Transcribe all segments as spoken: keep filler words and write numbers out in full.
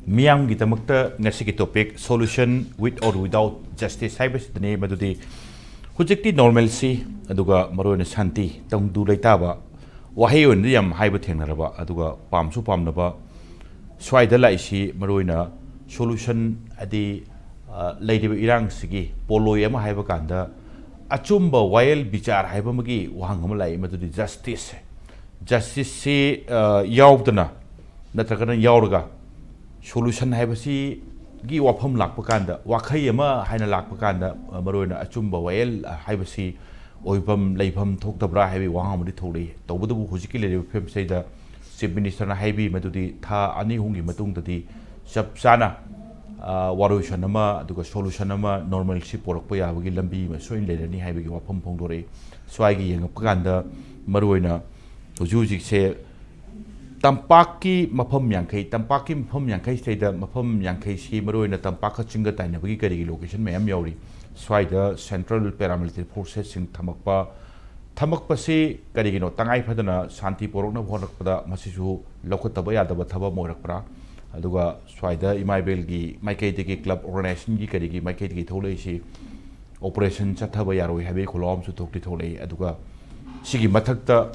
ꯃꯤꯌꯥꯝꯒꯤꯗꯃꯛꯇ ꯉꯁꯤꯒꯤ topic "Solution with or without justice" ꯍꯥꯏꯕꯁꯤꯗꯅꯤ꯫ ꯃꯗꯨꯗꯤ ꯍꯧꯖꯤꯛꯇꯤ normalcy ꯑꯗꯨꯒ ꯃꯔꯨꯑꯣꯏꯅ ꯁꯥꯟꯇꯤ, ꯇꯪꯗꯨ ꯂꯩꯇꯥꯕ, ꯋꯥꯍꯩ ꯑꯣꯏꯅꯗꯤ ꯌꯥꯝ ꯍꯥꯏꯕ ꯊꯦꯡꯅꯔꯕ, ꯑꯗꯨꯒ ꯄꯥꯝꯁꯨ ꯄꯥꯝꯅꯕ, ꯁ꯭ꯋꯥꯏꯗ ꯂꯥꯛꯏꯁꯤ ꯃꯔꯨꯑꯣꯏꯅ solution, ꯍꯥꯏꯗꯤ, ꯑ, ꯂꯩꯔꯤꯕ ꯏꯔꯥꯡꯁꯤꯒꯤ ꯄꯣꯠꯂꯣꯏ ꯑꯃ ꯍꯥꯏꯕ ꯀꯥꯟꯗ ꯑꯆꯨꯝꯕ ꯋꯥꯌꯦꯜ ꯕꯤꯆꯥꯔ ꯍꯥꯏꯕ ꯑꯃꯒꯤ ꯋꯥꯍꯪ ꯑꯃ ꯂꯥꯛꯏ, ꯃꯗꯨꯗꯤ justice꯫ Justiceꯁꯤ, ꯑ, ꯌꯥꯎꯗꯅ ꯅꯠꯇ꯭ꯔꯒꯅ ꯌꯥꯎꯔꯒ solution ꯍꯥꯏꯕꯁꯤꯒꯤ ꯋꯥꯐꯝ ꯂꯥꯛꯄ ꯀꯥꯟꯗ, ꯋꯥꯈꯩ ꯑꯃ ꯍꯥꯏꯅ ꯂꯥꯛꯄ ꯀꯥꯟꯗ, ꯑ, ꯃꯔꯨꯑꯣꯏꯅ ꯑꯆꯨꯝꯕ ꯋꯥꯌꯦꯜ ꯍꯥꯏꯕꯁꯤ ꯑꯣꯏꯐꯝ ꯂꯩꯐꯝ ꯊꯣꯛꯇꯕ꯭ꯔꯥ ꯍꯥꯏꯕꯒꯤ ꯋꯥꯍꯪ ꯑꯃꯗꯤ ꯊꯣꯛꯂꯛꯏ꯫ ꯇꯧꯕꯇꯕꯨ ꯍꯧꯖꯤꯛꯀꯤ ꯂꯩꯔꯤꯕ ꯐꯤꯕꯝꯁꯤꯗ Chief Ministerꯅ ꯍꯥꯏꯕꯤ ꯃꯗꯨꯗꯤ ꯊꯥ ꯑꯅꯤ ꯑꯍꯨꯝꯒꯤ ꯃꯇꯨꯡꯗꯗꯤ ꯆꯞ ꯆꯥꯅ, ꯑ, ꯋꯥꯔꯣꯏꯁꯣꯟ ꯑꯃ ꯑꯗꯨꯒ solution ꯑꯃ normalcy ꯄꯣꯔꯛꯄ ꯌꯥꯕꯒꯤ ꯂꯝꯕꯤ ꯑꯃ ꯁꯣꯏꯅ ꯂꯩꯔꯅꯤ ꯍꯥꯏꯕꯒꯤ ꯋꯥꯐꯝ ꯐꯣꯡꯗꯣꯔꯛꯏ꯫ ꯁ꯭ꯋꯥꯏꯒꯤ ꯌꯦꯡꯉꯛꯄ ꯀꯥꯟꯗ ꯃꯔꯨꯑꯣꯏꯅ ꯍꯧꯖꯤꯛ ꯍꯧꯖꯤꯛꯁꯦ ꯇꯝꯄꯥꯛꯀꯤ ꯃꯐꯝ ꯌꯥꯡꯈꯩ, ꯇꯝꯄꯥꯛꯀꯤ ꯃꯐꯝ ꯌꯥꯡꯈꯩꯁꯤꯗꯩꯗ ꯃꯐꯝ ꯌꯥꯡꯈꯩꯁꯤ ꯃꯔꯨꯑꯣꯏꯅ ꯇꯝꯄꯥꯛꯀ ꯆꯤꯡꯒ ꯇꯥꯏꯅꯕꯒꯤ ꯀꯔꯤꯒꯤ location ꯃꯌꯥꯝ ꯌꯥꯎꯔꯤ꯫ ꯁ꯭ꯋꯥꯏꯗ central paramilitary forcesꯁꯤꯡ ꯊꯝꯃꯛꯄ, ꯊꯝꯃꯛꯄꯁꯤ ꯀꯔꯤꯒꯤꯅꯣ? ꯇꯉꯥꯏ ꯐꯗꯅ ꯁꯥꯟꯇꯤ ꯄꯣꯔꯛꯅꯕ ꯍꯣꯠꯅꯔꯛꯄꯗ ꯃꯁꯤꯁꯨ ꯂꯧꯈꯠꯇꯕ ꯌꯥꯗꯕ ꯊꯕꯛ ꯑꯃ ꯑꯣꯏꯔꯛꯄ꯭ꯔꯥ? ꯑꯗꯨꯒ ꯁ꯭ꯋꯥꯏꯗ ꯏꯃꯥ ꯏꯕꯦꯜꯒꯤ ꯃꯥꯏꯀꯩꯗꯒꯤ, club organizationꯒꯤ ꯀꯔꯤꯒꯤ ꯃꯥꯏꯀꯩꯗꯒꯤ ꯊꯣꯛꯂꯛꯏꯁꯤ operation ꯆꯠꯊꯕ ꯌꯥꯔꯣꯏ ꯍꯥꯏꯕꯒꯤ ꯈꯣꯜꯂꯥꯎ ꯑꯃꯁꯨ ꯊꯣꯛꯇꯤ ꯊꯣꯛꯂꯛꯏ꯫ ꯑꯗꯨꯒ ꯁꯤꯒꯤ ꯃꯊꯛꯇ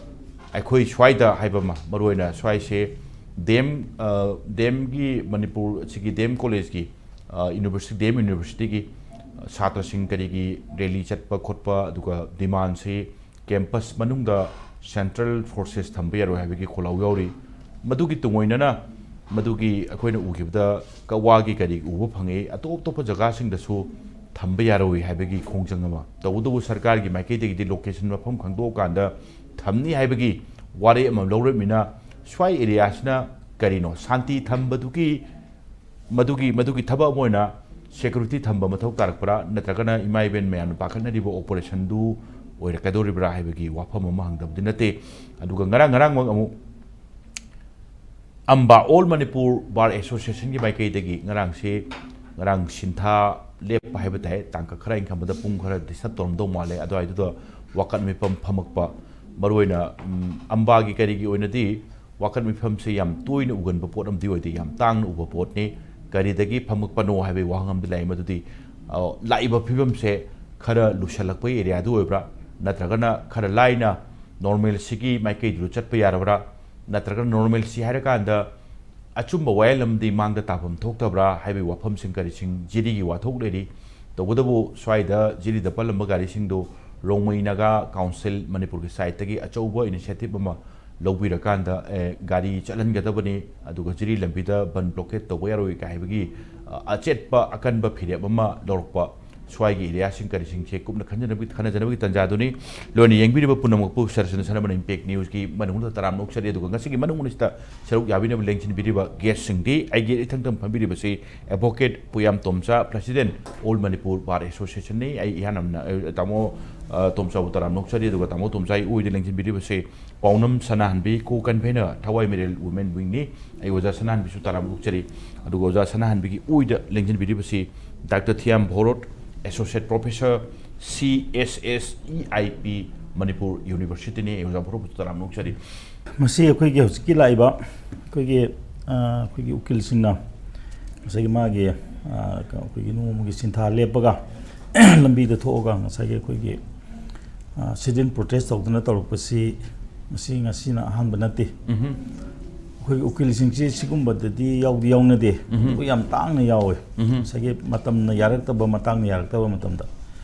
ꯑꯩꯈꯣꯏ ꯁ꯭ꯋꯥꯏꯗ ꯍꯥꯏꯕ ꯑꯃ, ꯃꯔꯨꯑꯣꯏꯅ ꯁ꯭ꯋꯥꯏꯁꯦ ꯗꯤ ꯑꯦꯝ, ꯑ, ꯗꯤ ꯑꯦꯝꯒꯤ, ꯃꯅꯤꯄꯨꯔ ꯑꯁꯤꯒꯤ ꯗꯤ ꯑꯦꯝ ꯀꯣꯂꯦꯖꯀꯤ, ꯑ, university, ꯗꯤ ꯑꯦꯝ universityꯒꯤ, ꯑ, ꯁꯥꯇ꯭ꯔꯁꯤꯡ ꯀꯔꯤꯒꯤ rally ꯆꯠꯄ ꯈꯣꯠꯄ, ꯑꯗꯨꯒ demandꯁꯤ campus ꯃꯅꯨꯡꯗ central forces ꯊꯝꯕ ꯌꯥꯔꯣꯏ ꯍꯥꯏꯕꯒꯤ ꯈꯣꯜꯂꯥꯎ ꯌꯥꯎꯔꯤ꯫ ꯃꯗꯨꯒꯤ ꯇꯨꯡꯑꯣꯏꯅꯅ ꯃꯗꯨꯒꯤ ꯑꯩꯈꯣꯏꯅ ꯎꯈꯤꯕꯗ ꯀꯛꯋꯥꯒꯤ ꯀꯔꯤ ꯎꯕ ꯐꯪꯉꯤ, ꯑꯇꯣꯞ ꯑꯇꯣꯞꯄ ꯖꯒꯥꯁꯤꯡꯗꯁꯨ ꯊꯝꯕ ꯌꯥꯔꯣꯏ ꯍꯥꯏꯕꯒꯤ ꯈꯣꯡꯖꯪ ꯑꯃ꯫ ꯇꯧꯕꯇꯕꯨ ꯁꯔꯀꯥꯔꯒꯤ ꯃꯥꯏꯀꯩꯗꯒꯤꯗꯤ location ꯃꯐꯝ ꯈꯪꯗꯣꯛꯑꯀꯥꯟꯗ ꯊꯝꯅꯤ ꯍꯥꯏꯕꯒꯤ ꯋꯥꯔꯦꯞ ꯑꯃ ꯂꯧꯔꯛꯃꯤꯅ ꯁ꯭ꯋꯥꯏ areaꯁꯤꯅ ꯀꯔꯤꯅꯣ, ꯁꯥꯟꯇꯤ ꯊꯝꯕꯗꯨꯒꯤ ꯃꯗꯨꯒꯤ, ꯃꯗꯨꯒꯤ ꯊꯕꯛ ꯑꯃ ꯑꯣꯏꯅ security ꯊꯝꯕ ꯃꯊꯧ ꯇꯥꯔꯛꯄ꯭ꯔꯥ, ꯅꯠꯇ꯭ꯔꯒꯅ ꯏꯃꯥ ꯏꯕꯦꯟ ꯃꯌꯥꯝꯅ ꯄꯥꯈꯠꯅꯔꯤꯕ operationꯗꯨ ꯑꯣꯏꯔꯛꯀꯗꯧꯔꯤꯕ꯭ꯔꯥ ꯍꯥꯏꯕꯒꯤ ꯋꯥꯐꯝ ꯑꯃ ꯍꯪꯗꯕꯗꯤ ꯅꯠꯇꯦ꯫ ꯑꯗꯨꯒ ꯉꯔꯥꯡ, ꯉꯔꯥꯡꯃꯛ ꯑꯃꯨꯛ ꯑꯝꯕꯥ All Manipur Bar Associationꯒꯤ ꯃꯥꯏꯀꯩꯗꯒꯤ ꯉꯔꯥꯡꯁꯤ, ꯉꯔꯥꯡ ꯁꯤꯟꯊꯥ ꯂꯦꯞꯄ ꯍꯥꯏꯕ ꯇꯥꯏ, ꯇꯥꯡꯀꯛ ꯈꯔ ꯏꯪꯈꯝꯕꯗ ꯄꯨꯡ ꯈꯔ disturb ꯇꯧꯔꯝꯗꯧ ꯃꯥꯜꯂꯦ, ꯑꯗꯨꯋꯥꯏꯗꯨꯗ ꯋꯥꯀꯠ ꯃꯤꯐꯝ ꯐꯝꯃꯛꯄ, ꯃꯔꯨꯑꯣꯏꯅ, ꯎꯝ, ꯑꯝꯕꯥꯒꯤ ꯀꯔꯤꯒꯤ ꯑꯣꯏꯅꯗꯤ ꯋꯥꯀꯠ ꯃꯤꯐꯝꯁꯦ ꯌꯥꯝ ꯇꯣꯏꯅ ꯎꯒꯟꯕ ꯄꯣꯠ ꯑꯃꯗꯤ ꯑꯣꯏꯗꯦ, ꯌꯥꯝ ꯇꯥꯡꯅ ꯎꯕ ꯄꯣꯠꯅꯤ꯫ ꯀꯔꯤꯗꯒꯤ ꯐꯝꯃꯛꯄꯅꯣ ꯍꯥꯏꯕꯒꯤ ꯋꯥꯍꯪ ꯑꯃꯗꯤ ꯂꯥꯛꯏ, ꯃꯗꯨꯗꯤ, ꯑ, ꯂꯥꯛꯏꯕ ꯐꯤꯕꯝꯁꯦ ꯈꯔ ꯂꯨꯁꯜꯂꯛꯄꯒꯤ ꯑꯦꯔꯤꯌꯥꯗꯨ ꯑꯣꯏꯕ꯭ꯔꯥ, ꯅꯠꯇ꯭ꯔꯒꯅ ꯈꯔ ꯂꯥꯏꯅ ꯅꯣꯔꯃꯦꯜꯁꯤꯒꯤ ꯃꯥꯏꯀꯩꯗꯨꯗ ꯆꯠꯄ ꯌꯥꯔꯕ꯭ꯔꯥ, ꯅꯠꯇ꯭ꯔꯒꯅ ꯅꯣꯔꯃꯦꯜꯁꯤ ꯍꯥꯏꯔꯀꯥꯟꯗ ꯑꯆꯨꯝꯕ ꯋꯥꯌꯦꯜ ꯑꯃꯗꯤ ꯃꯥꯡꯗ ꯇꯥꯐꯝ ꯊꯣꯛꯇꯕ꯭ꯔꯥ ꯍꯥꯏꯕꯒꯤ ꯋꯥꯐꯝꯁꯤꯡ ꯀꯔꯤꯁꯤꯡ ꯖꯤꯔꯤꯒꯤ ꯋꯥꯊꯣꯛ ꯂꯩꯔꯤ꯫ ꯇꯧꯕꯇꯕꯨ ꯁ꯭ꯋꯥꯏꯗ ꯖꯤꯔꯤꯗ ꯄꯜꯂꯝꯕ ꯒꯥꯔꯤꯁꯤꯡꯗꯨ ꯔꯣꯡꯃꯩ ꯅꯥꯒꯥ ꯀꯥꯎꯟꯁꯤꯜ ꯃꯅꯤꯄꯨꯔꯒꯤ ꯁꯥꯏꯠꯇꯒꯤ ꯑꯆꯧꯕ ꯏꯅꯤꯁꯤꯌꯦꯇꯤꯚ ꯑꯃ ꯂꯧꯕꯤꯔꯀꯥꯟꯗ, ꯑꯦ, ꯒꯥꯔꯤ ꯆꯠꯍꯟꯒꯗꯕꯅꯤ, ꯑꯗꯨꯒ ꯖꯤꯔꯤ ꯂꯝꯕꯤꯗ ꯕꯟ ꯕ꯭ꯂꯣꯀꯦꯠ ꯇꯧꯕ ꯌꯥꯔꯣꯏ ꯀꯥꯏ ꯍꯥꯏꯕꯒꯤ, ꯑ, ꯑꯆꯦꯠꯄ ꯑꯀꯟꯕ ꯐꯤꯔꯦꯞ ꯑꯃ ꯂꯧꯔꯛꯄ ꯁ꯭ꯋꯥꯏꯒꯤ ꯑꯦꯔꯤꯌꯥꯁꯤꯡ ꯀꯔꯤꯁꯤꯡꯁꯦ ꯀꯨꯞꯅ ꯈꯟꯖꯅꯕꯒꯤ, ꯈꯟꯅꯖꯅꯕꯒꯤ ꯇꯥꯟꯖꯥꯗꯨꯅꯤ꯫ ꯂꯣꯏꯅ ꯌꯦꯡꯕꯤꯔꯤꯕ ꯄꯨꯝꯅꯃꯛꯄꯨ ꯁꯔꯁꯟ ꯁꯅꯥꯃꯅꯤ ꯏꯝꯄꯦꯛ ꯅ꯭ꯌꯨꯁꯀꯤ ꯃꯅꯨꯡꯗ ꯇꯔꯥꯝꯅ ꯑꯣꯛꯆꯔꯤ꯫ ꯑꯗꯨꯒ ꯉꯁꯤꯒꯤ ꯃꯅꯨꯡ ꯑꯁꯤꯗ ꯁꯔꯨꯛ ꯌꯥꯕꯤꯅꯕ ꯂꯦꯡꯁꯤꯟꯕꯤꯔꯤꯕ ꯒꯦꯁꯁꯤꯡꯗꯤ ꯑꯩꯒꯤ ꯏꯊꯪ ꯊꯪ ꯐꯝꯕꯤꯔꯤꯕꯁꯤ advocate Puyam Tomcha, president all Manipur bar ꯑꯦꯁꯣꯁꯤꯌꯦꯁꯟꯅꯤ꯫ ꯑꯩ ꯏꯍꯥꯟ ꯍꯥꯟꯅ, ꯑ, ꯇꯥꯃꯣ, ꯑ, ꯇꯣꯝꯆꯥꯕꯨ ꯇꯔꯥꯝꯅ ꯑꯣꯛꯆꯔꯤ꯫ ꯑꯗꯨꯒ ꯇꯥꯃꯣ ꯇꯣꯝꯆꯥꯒꯤ ꯑꯣꯏꯗ ꯂꯦꯡꯁꯤꯟꯕꯤꯔꯤꯕꯁꯤ ꯄꯥꯎꯅꯝ ꯁꯅꯥꯍꯟꯕꯤ, ꯀꯣ ꯀꯟꯚꯦꯅꯔ, ꯊꯋꯥꯏ ꯃꯤꯔꯦꯜ ꯋꯨꯃꯦꯟ ꯋꯤꯡꯅꯤ꯫ ꯑꯩ ꯑꯣꯖꯥ ꯁꯅꯥꯍꯟꯕꯤꯁꯨ ꯇꯔꯥꯝꯅ ꯑꯣꯛꯆꯔꯤ꯫ ꯑꯗꯨꯒ ꯑꯣꯖꯥ ꯁꯅꯥꯍꯟꯕꯤꯒꯤ ꯑꯣꯏꯗ ꯂꯦꯡꯁꯤꯟꯕꯤꯔꯤꯕꯁꯤ doctor Thiyam Bharat, associate professor, C S S E I P Manipur ꯌꯨꯅꯤꯚꯔꯁꯤꯇꯤꯅꯤ꯫ ꯑꯩ ꯑꯣꯖꯥ ꯚꯣꯔꯣꯠꯄꯨꯁꯨ ꯇꯔꯥꯝꯅ ꯑꯣꯛꯆꯔꯤ꯫ ꯃꯁꯤ ꯑꯩꯈꯣꯏꯒꯤ ꯍꯧꯖꯤꯛꯀꯤ ꯂꯥꯛꯏꯕ ꯑꯩꯈꯣꯏꯒꯤ, ꯑ, ꯑꯩꯈꯣꯏꯒꯤ ꯎꯀꯤꯜꯁꯤꯡꯅ ꯉꯁꯥꯏꯒꯤ ꯃꯥꯒꯤ, ꯑ, ꯑꯩꯈꯣꯏꯒꯤ ꯅꯣꯡꯃꯒꯤ ꯁꯤꯟꯊꯥ ꯂꯦꯞꯄꯒ ꯂꯝꯕꯤꯗ ꯊꯣꯛꯑꯒ ꯉꯁꯥꯏꯒꯤ ꯑꯩꯈꯣꯏꯒꯤ, ꯑ, sit-in protest ꯇꯧꯗꯅ ꯇꯧꯔꯛꯄꯁꯤ ꯃꯁꯤ ꯉꯁꯤꯅ ꯑꯍꯥꯟꯕ ꯅꯠꯇꯦ꯫ ꯎꯝꯍꯨꯝ꯫ ꯑꯩꯈꯣꯏꯒꯤ ꯎꯀꯤꯜꯁꯤꯡꯁꯤ ꯁꯤꯒꯨꯝꯕꯗꯗꯤ ꯌꯥꯎꯗꯤ ꯌꯥꯎꯅꯗꯦ, ꯎꯝꯍꯨꯝ꯫ ꯑꯗꯨꯕꯨ ꯌꯥꯝ ꯇꯥꯡꯅ ꯌꯥꯎꯋꯦ꯫ ꯎꯝꯍꯨꯝ꯫ ꯉꯁꯥꯏꯒꯤ ꯃꯇꯝꯅ ꯌꯥꯔꯛꯇꯕ, ꯃꯇꯥꯡꯅ ꯌꯥꯔꯛꯇꯕ ꯃꯇꯝꯗ꯫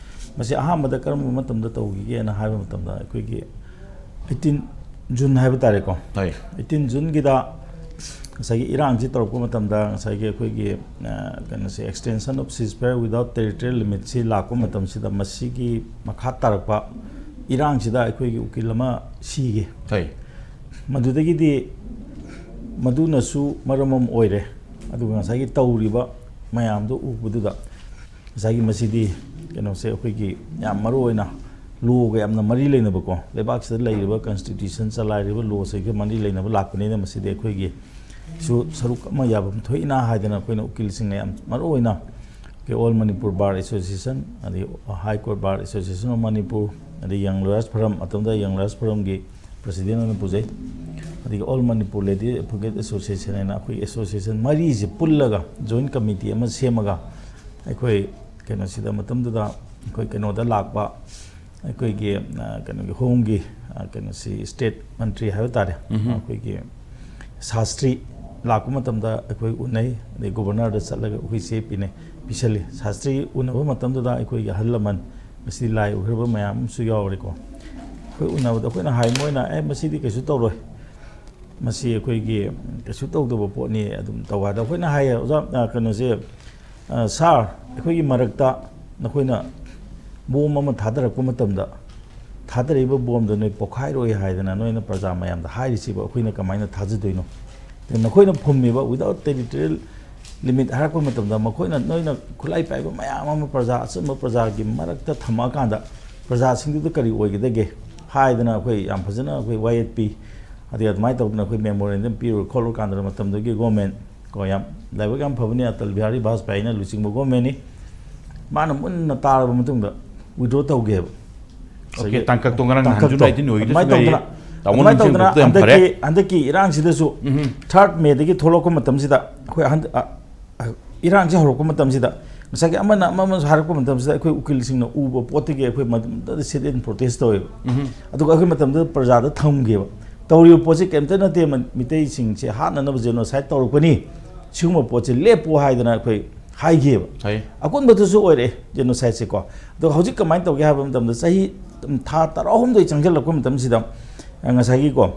ꯃꯁꯤ ꯑꯍꯥꯟꯕꯗ ꯀꯔꯝꯕ ꯃꯇꯝꯗ ꯇꯧꯈꯤꯒꯦꯅ ꯍꯥꯏꯕ ꯃꯇꯝꯗ, ꯑꯩꯈꯣꯏꯒꯤ eighteen June ꯍꯥꯏꯕ ꯇꯥꯔꯦꯀꯣ꯫ ꯍꯣꯏ꯫ Eighteen Juneꯒꯤꯗ ꯉꯁꯥꯏꯒꯤ ꯏꯔꯥꯡꯁꯤ ꯇꯧꯔꯛꯄ ꯃꯇꯝꯗ, ꯉꯁꯥꯏꯒꯤ ꯑꯩꯈꯣꯏꯒꯤ, ꯑ, ꯀꯩꯅꯣꯁꯦ, extension of ceasefire without territorial limitꯁꯤ ꯂꯥꯛꯄ ꯃꯇꯝꯁꯤꯗ, ꯃꯁꯤꯒꯤ ꯃꯈꯥ ꯇꯥꯔꯛꯄ ꯏꯔꯥꯡꯁꯤꯗ ꯑꯩꯈꯣꯏꯒꯤ ꯎꯀꯤꯜ ꯑꯃ ꯁꯤꯈꯤ꯫ ꯍꯣꯏ꯫ ꯃꯗꯨꯗꯒꯤꯗꯤ ꯃꯗꯨꯅꯁꯨ ꯃꯔꯝ ꯑꯃ ꯑꯣꯏꯔꯦ꯫ ꯑꯗꯨꯒ ꯉꯁꯥꯏꯒꯤ ꯇꯧꯔꯤꯕ ꯃꯌꯥꯝꯗꯣ ꯎꯕꯗꯨꯗ, ꯉꯁꯥꯏꯒꯤ ꯃꯁꯤꯗꯤ ꯀꯩꯅꯣꯁꯦ, ꯑꯩꯈꯣꯏꯒꯤ ꯌꯥꯝ ꯃꯔꯨ ꯑꯣꯏꯅ ꯂꯣꯒ ꯌꯥꯝꯅ ꯃꯔꯤ ꯂꯩꯅꯕꯀꯣ, ꯂꯩꯕꯥꯛꯁꯤꯗ ꯂꯩꯔꯤꯕ ꯀꯟꯁꯇꯤꯇ꯭ꯌꯨꯁꯟ, ꯆꯂꯥꯏꯔꯤꯕ ꯂꯣꯁꯤꯒ ꯃꯔꯤ ꯂꯩꯅꯕ ꯂꯥꯛꯄꯅꯤꯅ, ꯃꯁꯤꯗꯤ ꯑꯩꯈꯣꯏꯒꯤꯁꯨ ꯁꯔꯨꯛ ꯑꯃ ꯌꯥꯐꯝ ꯊꯣꯛꯏꯅ ꯍꯥꯏꯗꯅ ꯑꯩꯈꯣꯏꯅ ꯎꯀꯤꯜꯁꯤꯡꯅ ꯌꯥꯝ ꯃꯔꯨ ꯑꯣꯏꯅ ꯑꯩꯈꯣꯏ All Manipur Bar Association, ꯑꯗꯩ High Court Bar Association of Manipur, ꯑꯗꯩ Young Lawyers Forum, ꯃꯇꯝꯗ Young Lawyers Forumꯒꯤ president ꯑꯣꯏꯅ ꯄꯨꯖꯩ꯫ ꯑꯗꯒꯤ All Manipur Ladies Advocate Association ꯍꯥꯏꯅ ꯑꯩꯈꯣꯏ ꯑꯦꯁꯣꯁꯤꯌꯦꯁꯟ ꯃꯔꯤꯁꯦ ꯄꯨꯜꯂꯒ ꯖꯣꯏꯟ ꯀꯃꯤꯇꯤ ꯑꯃ ꯁꯦꯝꯃꯒ ꯑꯩꯈꯣꯏ ꯀꯩꯅꯣꯁꯤꯗ ꯃꯇꯝꯗꯨꯗ ꯑꯩꯈꯣꯏ ꯀꯩꯅꯣꯗ ꯂꯥꯛꯄ ꯑꯩꯈꯣꯏꯒꯤ ꯀꯩꯅꯣꯒꯤ ꯍꯣꯝꯒꯤ ꯀꯩꯅꯣꯁꯤ ꯁ꯭ꯇꯦꯠ ꯃꯟꯇ꯭ꯔꯤ ꯍꯥꯏꯕ ꯇꯥꯔꯦ, ꯑꯩꯈꯣꯏꯒꯤ ꯁꯥꯁꯇ꯭ꯔꯤ ꯂꯥꯛꯄ ꯃꯇꯝꯗ ꯑꯩꯈꯣꯏ ꯎꯅꯩ꯫ ꯑꯗꯩ ꯒꯣꯕꯔꯅꯔꯗ ꯆꯠꯂꯒ ꯑꯩꯈꯣꯏ ꯆꯦ ꯄꯤꯅꯩ, ꯄꯤꯁꯜꯂꯤ꯫ ꯁꯥꯁꯇ꯭ꯔꯤ ꯎꯅꯕ ꯃꯇꯝꯗꯨꯗ ꯑꯩꯈꯣꯏꯒꯤ ꯑꯍꯜ ꯂꯃꯟ ꯃꯁꯤꯗꯤ ꯂꯥꯏ ꯑꯣꯏꯈ꯭ꯔꯕ ꯃꯌꯥꯝ ꯑꯃꯁꯨ ꯌꯥꯎꯔꯦꯀꯣ꯫ ꯑꯩꯈꯣꯏ ꯎꯅꯕꯗ ꯑꯩꯈꯣꯏꯅ ꯍꯥꯏ, ꯃꯣꯏꯅ "ꯑꯦ, ꯃꯁꯤꯗꯤ ꯀꯩꯁꯨ ꯇꯧꯔꯣꯏ, ꯃꯁꯤ ꯑꯩꯈꯣꯏꯒꯤ ꯀꯩꯁꯨ ꯇꯧꯗꯕ ꯄꯣꯠꯅꯤ, ꯑꯗꯨꯝ ꯇꯧ" ꯍꯥꯏꯗ ꯑꯩꯈꯣꯏꯅ ꯍꯥꯏꯌꯦ, "ꯑꯣꯖꯥ, ꯀꯩꯅꯣꯁꯦ, ꯁꯥꯔ, ꯑꯩꯈꯣꯏꯒꯤ ꯃꯔꯛꯇ ꯅꯈꯣꯏꯅ ꯕꯣꯝ ꯑꯃ ꯊꯥꯗꯔꯛꯄ ꯃꯇꯝꯗ ꯊꯥꯗꯔꯛꯏꯕ ꯕꯣꯝꯗꯨ ꯅꯣꯏ ꯄꯣꯈꯥꯏꯔꯣꯏ ꯍꯥꯏꯗꯅ ꯅꯣꯏꯅ ꯄ꯭ꯔꯖꯥ ꯃꯌꯥꯝꯗ ꯍꯥꯏꯔꯤꯁꯤꯕꯨ ꯑꯩꯈꯣꯏꯅ ꯀꯃꯥꯏꯅ ꯊꯥꯖꯗꯣꯏꯅꯣ? ꯑꯗ ꯅꯈꯣꯏꯅ ꯐꯨꯝꯃꯤꯕ without territorial limit ꯍꯥꯏꯔꯛꯄ ꯃꯇꯝꯗ ꯃꯈꯣꯏꯅ, ꯅꯣꯏꯅ ꯈꯨꯠꯂꯥꯏ ꯄꯥꯏꯕ ꯃꯌꯥꯝ ꯑꯃ ꯄ꯭ꯔꯖꯥ, ꯑꯆꯝꯕ ꯄ꯭ꯔꯖꯥꯒꯤ ꯃꯔꯛꯇ ꯊꯝꯃꯛꯑꯀꯥꯟꯗ ꯄ꯭ꯔꯖꯥꯁꯤꯡꯗꯨꯗ ꯀꯔꯤ ꯑꯣꯏꯒꯗꯒꯦ?" ꯍꯥꯏꯗꯅ ꯑꯩꯈꯣꯏ ꯌꯥꯝ ꯐꯖꯅ ꯑꯩꯈꯣꯏ ꯋꯥꯌꯦꯠꯄꯤ꯫ ꯑꯗꯩ ꯑꯗꯨꯃꯥꯏꯅ ꯇꯧꯗꯅ ꯑꯩꯈꯣꯏ ꯃꯦꯃꯣꯔꯦꯟꯗꯝ ꯄꯤꯔꯨꯔ ꯈꯣꯠꯂꯨꯔꯀꯥꯟꯗ ꯃꯇꯝꯗꯨꯒꯤ ꯒꯣꯔꯃꯦꯟ ꯀꯣ, ꯌꯥꯝ ꯂꯥꯏꯕꯛ ꯌꯥꯝ ꯐꯕꯅꯤ, ꯑꯇꯜ ꯕꯤꯍꯥꯔꯤ ꯚꯥꯖꯄꯥꯏꯅ ꯂꯨꯆꯤꯡꯕ ꯒꯣꯔꯃꯦꯟꯅꯤ꯫ ꯃꯥꯅ ꯃꯨꯟꯅ ꯇꯥꯔꯕ ꯃꯇꯨꯡꯗ ꯋꯤꯗ꯭ꯔꯣ ꯇꯧꯒꯦꯕ꯫ ꯑꯣꯀꯦ, ꯉꯁꯥꯏꯒꯤ ꯇꯥꯡꯀꯛꯇꯣ ꯉꯔꯥꯡ ꯅꯍꯥꯟꯁꯨ ꯇꯥꯡꯀꯛꯇꯣ꯫ ꯅꯥꯏꯟꯇꯤꯟ ꯑꯣꯏꯒꯤꯗꯁꯨ ꯑꯗꯨꯃꯥꯏꯅ ꯇꯧꯗꯅ, ꯉꯥꯏꯔꯤ꯫ ꯇꯥꯃꯣ ꯑꯗꯨꯃꯥꯏꯅ ꯅꯨꯡꯁꯤꯡ ꯇꯧꯗꯅ ꯒ꯭ꯔꯨꯞꯇ ꯌꯥꯝ ꯐꯔꯦ꯫ ꯍꯟꯗꯛꯀꯤ, ꯍꯟꯗꯛꯀꯤ ꯏꯔꯥꯡꯁꯤꯗꯁꯨ ꯎꯝ꯫ ꯊꯥꯔꯠ ꯃꯦꯗꯒꯤ ꯊꯣꯛꯂꯛꯄ ꯃꯇꯝꯁꯤꯗ ꯑꯩꯈꯣꯏ ꯍꯟꯗꯛ, ꯑ, ꯑ, ꯏꯔꯥꯡꯁꯦ ꯍꯧꯔꯛꯄ ꯃꯇꯝꯁꯤꯗ ꯉꯁꯥꯏꯒꯤ ꯑꯃꯅ ꯑꯃ ꯑꯃꯁꯨ ꯍꯥꯏꯔꯛꯄ ꯃꯇꯝꯁꯤꯗ ꯑꯩꯈꯣꯏ ꯎꯀꯤꯜꯁꯤꯡꯅ ꯎꯕ ꯄꯣꯠꯇꯒꯤ ꯑꯩꯈꯣꯏ ꯃꯇꯝꯗꯨꯗ sit in protest ꯇꯧꯋꯦꯕ꯫ ꯎꯝ꯫ ꯑꯗꯨꯒ ꯑꯩꯈꯣꯏ ꯃꯇꯝꯗꯨꯗ ꯄ꯭ꯔꯖꯥꯗ ꯊꯝꯒꯦꯕ꯫ ꯇꯧꯔꯤꯕ ꯄꯣꯠꯁꯤ ꯀꯩꯝꯇ ꯅꯠꯇꯦ, ꯃ-, ꯃꯤꯇꯩꯁꯤꯡꯁꯦ ꯍꯥꯠꯅꯅꯕ genocide ꯇꯧꯔꯛꯄꯅꯤ, ꯁꯤꯒꯨꯝꯕ ꯄꯣꯠꯁꯤ ꯂꯦꯞꯄꯨ ꯍꯥꯏꯗꯅ ꯑꯩꯈꯣꯏ ꯍꯥꯏꯈꯤꯑꯕ꯫ ꯍꯥꯏ꯫ ꯑꯀꯣꯟꯕꯗꯁꯨ ꯑꯣꯏꯔꯛꯑꯦ genocideꯁꯦꯀꯣ꯫ ꯑꯗꯣ ꯍꯧꯖꯤꯛ ꯀꯃꯥꯏꯅ ꯇꯧꯒꯦ ꯍꯥꯏꯕ ꯃꯇꯝꯗ, ꯆꯍꯤ, ꯊꯥ ꯇꯔꯥꯍꯨꯝꯗꯣꯏ ꯆꯪꯁꯤꯜꯂꯛꯄ ꯃꯇꯝꯁꯤꯗ, ꯑ, ꯉꯁꯥꯏꯒꯤꯀꯣ,